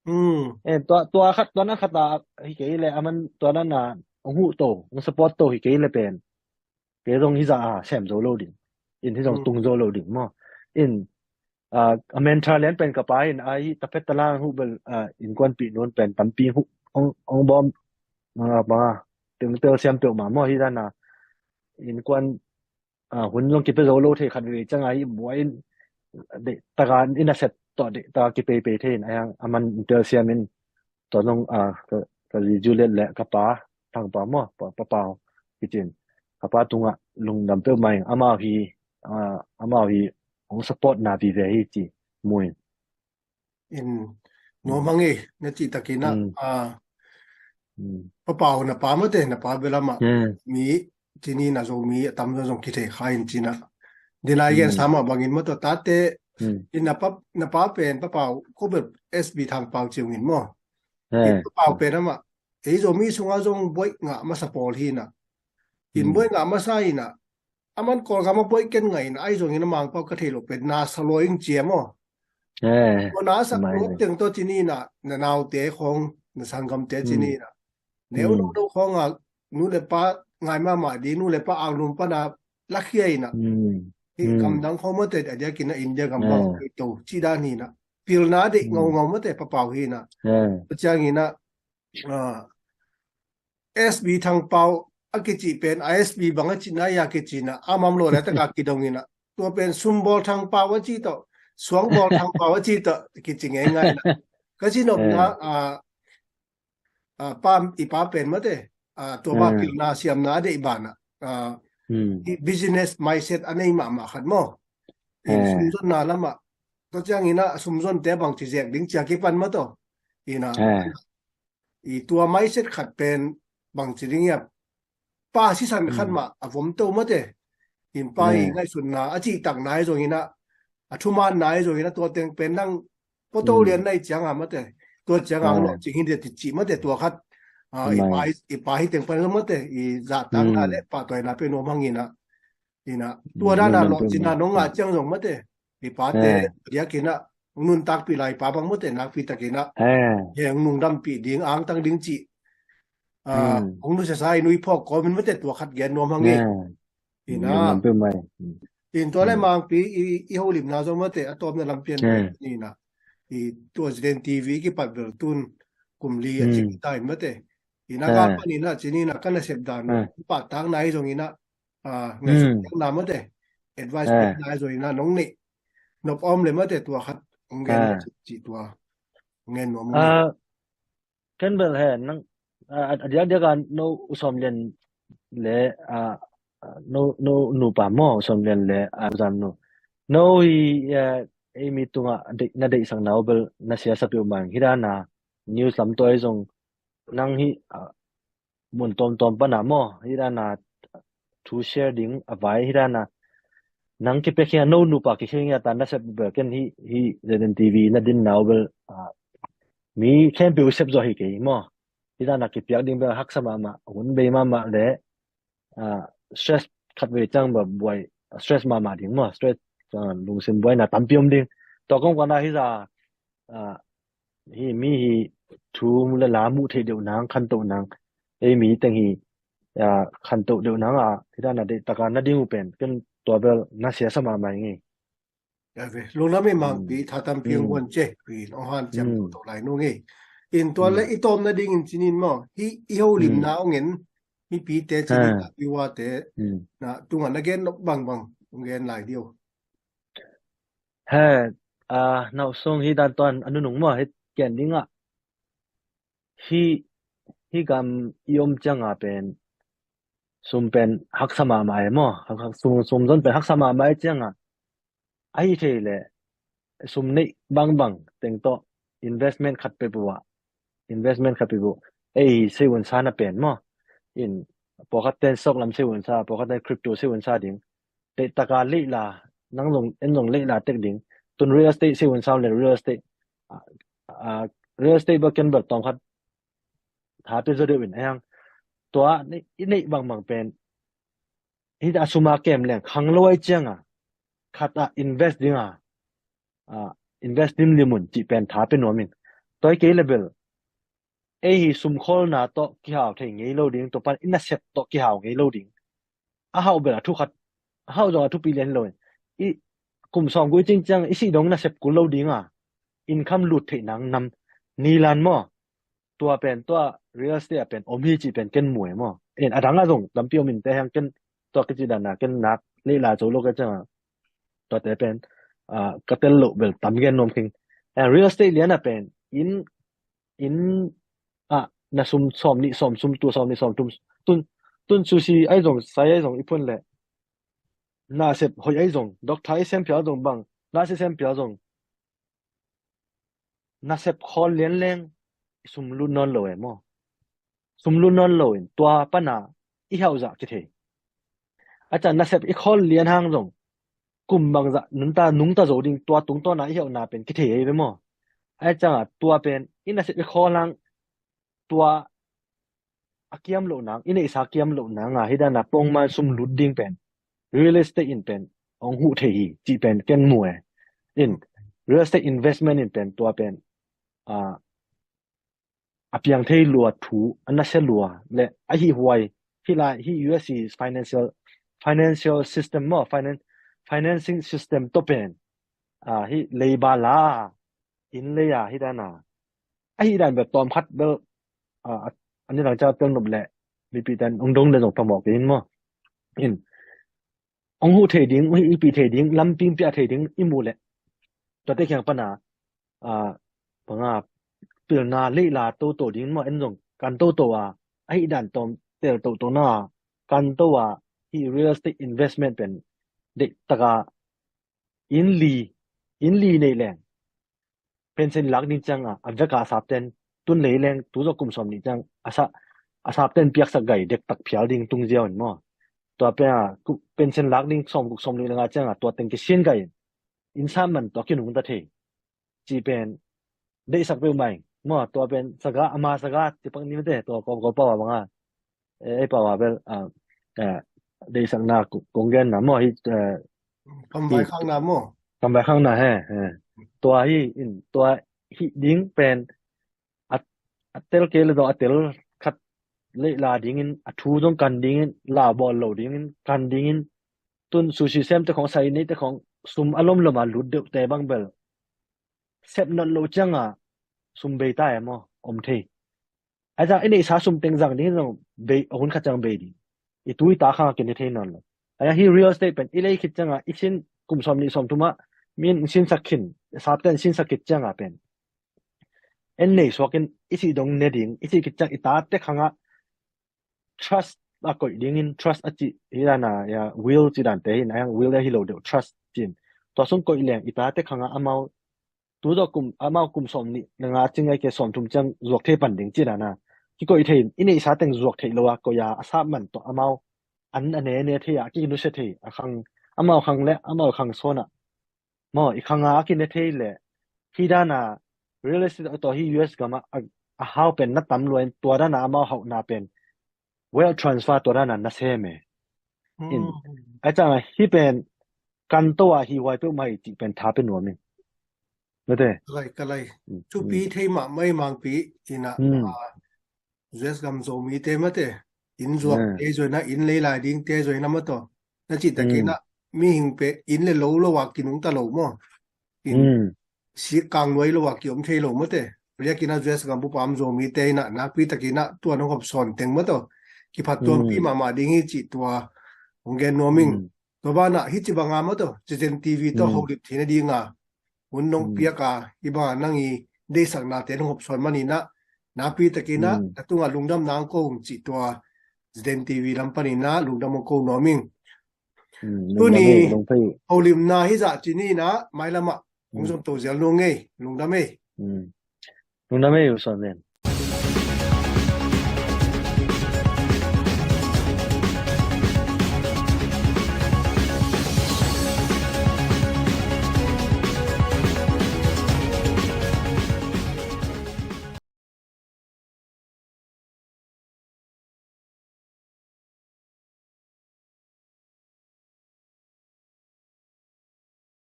Mm. Eh, tua, tua khat, tua na khat a, hi kei le, aman tua na na, ang hu to, ang support to, hi kei le pen. Kei zong hi za a sem zo lo ding. In hi zong Mm. Tung zo lo ding maw. In, a, a mentor lian pen ka pa in, a, hi taphet talang huh bel, a, innkuanpih nun pen tampi huh ong, ong bawm, a, bang a, teng telsiam peuhmah maw, hi dan a innkuan, a, hun zong kipia zo lo thei khat vei ciang a hi buai in, deih taka in a sep tawh deih taka kipeipei thei in, a hiang a man telsiam in, tua zong, a, ka, ka zi Juliet le ka pa Thangpau maw, pa, pa Pau kicin, ka pa tungah lungdam peuhmah ing, amau hi, a, amau hi hong support na vive hi ci mu in. In nuam hang e, na cih takin ah, mm, a, mm, Pa Pau na pa mate, na pa belam ah, mm, mi cinin a Zomi a tamzaw zong kithei kha in cin ah. Dinai gen, mm, sa mah bangin maw, tua tate, mm, in na pa, na pa pen Pa Pau, ko bel S B Thangpau ci ung in maw. In, eh, Pa Pau pen amah ei Zomi sungah zong buaih ngah masa pawl hi in ah. In, mm, buaih ngah masa in ah, a man Kawlgam ah buaih ken ngah in ah, ahi zongin a Mangpau ka thei loh pen na sa luai ing ci e maw. Eh, tua na sak, mai, lo teng tawh cinin ah, na naute khawng, na sanggamte, mm, cinin ah, neu lo, mm, lo khawng ah, nu le pa ngai mahmah ding, nu le pa anglum pan a lakhia in ah. Mm. Hi, mm, gamdang khawng mate, a diakin ah India gam bang, eh, to ci dan hi in ah. Pilna deih, mm, ngaungau mate Pa Pau hi in ah. Eh. Tua ciangin ah, a, S B Thangpau a kicih pen, a S B bang a cihna hi a kicihna, a mam lo le taka kidong in ah. Tua pen Sumbawl Thangpau a cih tawh, Suangbawl Thangpau a cih tawh, kici ngeingai in ah. Ka ci nopna, eh, a, a, pa, i pa pen mate, a, tua pa, eh, pilna siamna a deih banah, a, hmm, i business mindset a nei mahmah khat maw. In, eh, sumzonna lamah, tua ciangin ah sumzonte bangci zek ding ci a kipan maw tawh. In ah, eh, i tua mindset khat pen bangci ding hiam, pa sisan khat, mm, mah a vom to mate. In pa i, eh, ngaihsutna, a cihtakna ahi zongin ah, a thumanna ahi zongin ah, tua teng pen nang photo, mm, lian na hih ciangin mate, tua ciangin, eh, lawhcing hi ding a ti cih mate, tua khat, a, i, mai, pa, i pa hi teng pan zong mate, i zahtakna, mm, le pahtawiina pen nuam hang in ah. In ah, tua dan a lawhcinna nong ngah ciang zong mate, i pate, eh, diakin ah, nuntakpih lai pa bang mate, nakpi takin ah, eh, hong nungdampih ding, angtang ding cih, a, hmm, hong nusiasa i nui phawk kawmin mate, tua khat gen nuam hang e. Eh. In ah, in tua le, hmm, Mangpi i, i holimna zong mate, a tawpna lampian, eh, in ah, i tua Ziden T V kipat bel tun kum li a cik, hmm, ta in mate. In ah, eh, ka panin ah cinin ah, ka nasep dan, eh, pahtakna ahi zongin ah, a, ngaihsutna mate, advice, eh, piakna ahi zongin ah, nong neih nop a om le mate, tua khat hong gen, eh, cih tua hong gen nuam ing. A, ken bel he, nang, a, a diakdiak a no U Sawm Lian le, a, a, no, no nupa maw, U Sawm Lian le, a, Zam nu. No hi, a, ei mi tungah deih, na deihsakna uh bel na siasa peuhmah ing. Hi dan a news lam tawh ahi zong nang hi, a, mun tawmtawm pan a maw, hi dan a thu share ding a vai, hi dan a nang kipiak hi a, no nupa kikhel hi a, ta nasep bel ken hi, hi Zeden T V na dinna uh bel, a, mi khempeuh sep zaw hi kei maw. Hi dan a kipiak ding bel haksa mahmah, hun bei mahmah le, a, stress khat vei ciang bel buai, stress mahmah ding maw, stress, a, lungsim buaina tampi om ding. Tua kong kong a hi za, a, hi mi hi thu le la muh theih deuh nang, khantoh nang, ei mi teng hi, a, khantoh deuh nang a, hi dan a deih taka na ding uh pen, ken tua bel na siasa mahmah ing e. Ya ve, lungdam e Mangpi, mm, tha tampi hong, mm, guan ce, pi, ong hanciam, mm, to lai nung e. In tua le, mm, i tawpna dingin cinin maw, hi, i holimna, mm, ong en, mipite cinin, ah, i uate, mm, na, tungah na gen nop bangbang, ong gen lai diu. He, a, na uh sung hi dan tuan a nunung maw, hi ken ding ah. Hi, hi gam i om ciang a pen, sum pen haksa mahmah e maw, hak-, hak-, sum, sum zon pen haksa mahmah e ciang a. Ahi thei le, sum neih bangbang teng tawh investment khat peuhpeuh ah, investment khat peuhpeuh, ei, sei unsa na pen maw. In, pawlkhat ten stock lam sei unsa, pawlkhat ten crypto sei unsa ding. Deih taka leih la, nang zong, en zong leih la tek ding. Tun real estate sei unsa le real estate. A, a, real estate bel ken bel tawm khat tha pia zaw deuh in, a hiang. Tua, i neih bangbang pen, hi a sum a kem leng khang lo ai ciang a, khat ah invest ding a, a, invest dim lim un cih pen tha pia nuam in. Tua hi kei le bel, ei hi sum kholna tawh kihau thei ngei lo ding, tua pan i nasep tawh kihau ngei lo ding. A hauh bel a thu khat, a hauh zong a thupi lian hi lo in. I kum sawm guk i cing ciang i sih dong nasep kul lo ding a, income lut theih nang nam ni lan maw? Tua pen tua real estate a pen om hi cih pen ken mu e maw? En, a dang a zong tampi om in te hang ken tua kici dan a ken nak leila co lo ka ciang a, tuate pen, ah, ka tel loh bel tam gen nuam keng. Eh, real estate lian a pen inn, inn ah na sum sawm nih sawm sum tua sawm nih sawm thum, tun, tun sushi ai zong, sai ai zong i phun leh, nasep hoih ai zong, doctor i sem phial zong bang, nurse i sem phial zong, nasep khawl lian leng sum lut nawn lo e maw? Sum lut nawn lo in tua pana i hauh zah kithei. A ciang nasep i khawl lian hang zong kum bangzah nungta, nungta zo ding tua tungtawna i hauhna pen kithei ei ve maw? A ciang a tua pen i nasep i khawl hang tua a kiam loh nang, i neihsa kiam loh nang a, hi dan a pongman sum lut ding pen real estate in pen hong huh thei hi cih pen ken mu e. In, real estate investment in pen tua pen, ah, a piang thei lua thu, a nasia lua le a hih huai, hih lai, hih U S financial, financial system maw, finan-, financing system tawh pen, ah, hih leiba la, inn lei a, hih dan a, a hih dan bel tawm khat bel, ah, a nidang ciang tel nop leh mipi tan hong dong le zong phamawh kei in maw? In, hong huh thei ding, hong hih ipih thei ding, lampi hong piak thei ding i muh leh, tuate kiang pana, ah, banga, pilna leila toto ding maw, en zong kan toto a, a hih dan tawm tel toto na, kan to a, hih real estate investment pen deih taka inn li, inn li nei leng pension lak ding ciang a, a vek a sapten tun lei leng tu zawh kum sawm nih ciang a sa, a sapten piaksak gai dektak phial ding tung ziau in maw? Tua pen a, ku-, pension lak ding sawm guk sawm nih le nga ciang a tua teng kisian gai in, inn sap man tua kinungta thei. Ci pen deihsak peuhmah in maw, tua pen saga, ama saga ci pak ni mate, tua ko, ko pau a banga, eh, ei pau a bel, ah, eh, deihsakna ko-, kong genna maw, hi, eh, kamvai hi, khangna maw? Kamvai khangna he, he. Tua hi in, tua hih ding pen a, a tel kei le dong a tel khat leila dingin, a thu zong kan dingin, la bawl lo dingin, kan dingin, tun sushi semte khong, sai neite khong, sum a lomlom a lut deuhte bang bel sep nawn lo ciang a sum bei ta e maw, om thei. A ciang i neihsa sum teng zang ding zong bei, a hun khat ciang bei ding. I tu i ta khang a kine thei nawn lo. A ciang hi real estate pen i lei khit ciang a, i sin kum sawm nih sawm thum a, min sinsak khin, sapten sinsak khit ciang a pen en nei suakin i sih dong ne ding, i sih khit ciang i tate khang a trust a koih dingin, trust a cih hi dan a, ya, will ci dante hi na, will a hi lo deuh, trust cin. Tua sung koih leng i tate khang a amau, tu zawh kum, amau kum sawm nih na nga cing ai ke sawm thum ciang zuak thei pan ding ci dan a. Kikoih thei in, i neihsa teng zuak theih lo a, koih a, a sap man tawh amau an a ne ne thei a, kinusia thei a khang, amau khang le amau khang sawn a maw, i khang a a kine thei le, hi dan a real estate tawh hi U S gam a, a, a hau pen na tam lua in tua dan a amau hauhna pen wealth transfer tua dan a na sem e. In, a ciang a hi pen kan to a hi huai peuhmah hi cih pen tha pe nuam in. Mate. Ka lai, ka lai. Mm, thupi mm, thei mahmah i mangpi in a, mm, ah, U S gam Zomite mate, inn zuak, mm, te zuaina, inn lei lai ding te zuaina maw tawh. Na cih takin, mm, a, mihing pen inn le lo lo a kinungta lo maw? In, mm, sik kang nuai lo a kiom thei lo mate. Biakinn a U S gam bup a om Zomite in a, nakpi takin a, tua nong hop sawn teng maw tawh, kiphat tuampi, mm, mahmah ding hi cih tua hong gen nuam ing. Mm. Tua banah hih ci banga maw tawh, Citizen T V tawh, mm, holim theihna ding a hun nong, mm, piak a, hih banga nang i deihsaknate nong hop sawn man in a, nakpi takin a, mm, na tungah lungdamna hong ko ung cih tua Ziden T V lam panin a lungdam hong ko nuam ing. Mm, tuni lungdam ei, lungdam ei. Holimna hih zah ci ni in a, mailam ah hong, mm, zom to zel nuam ei, lungdam ei. Mm. Lungdam ei, U Suan Ven.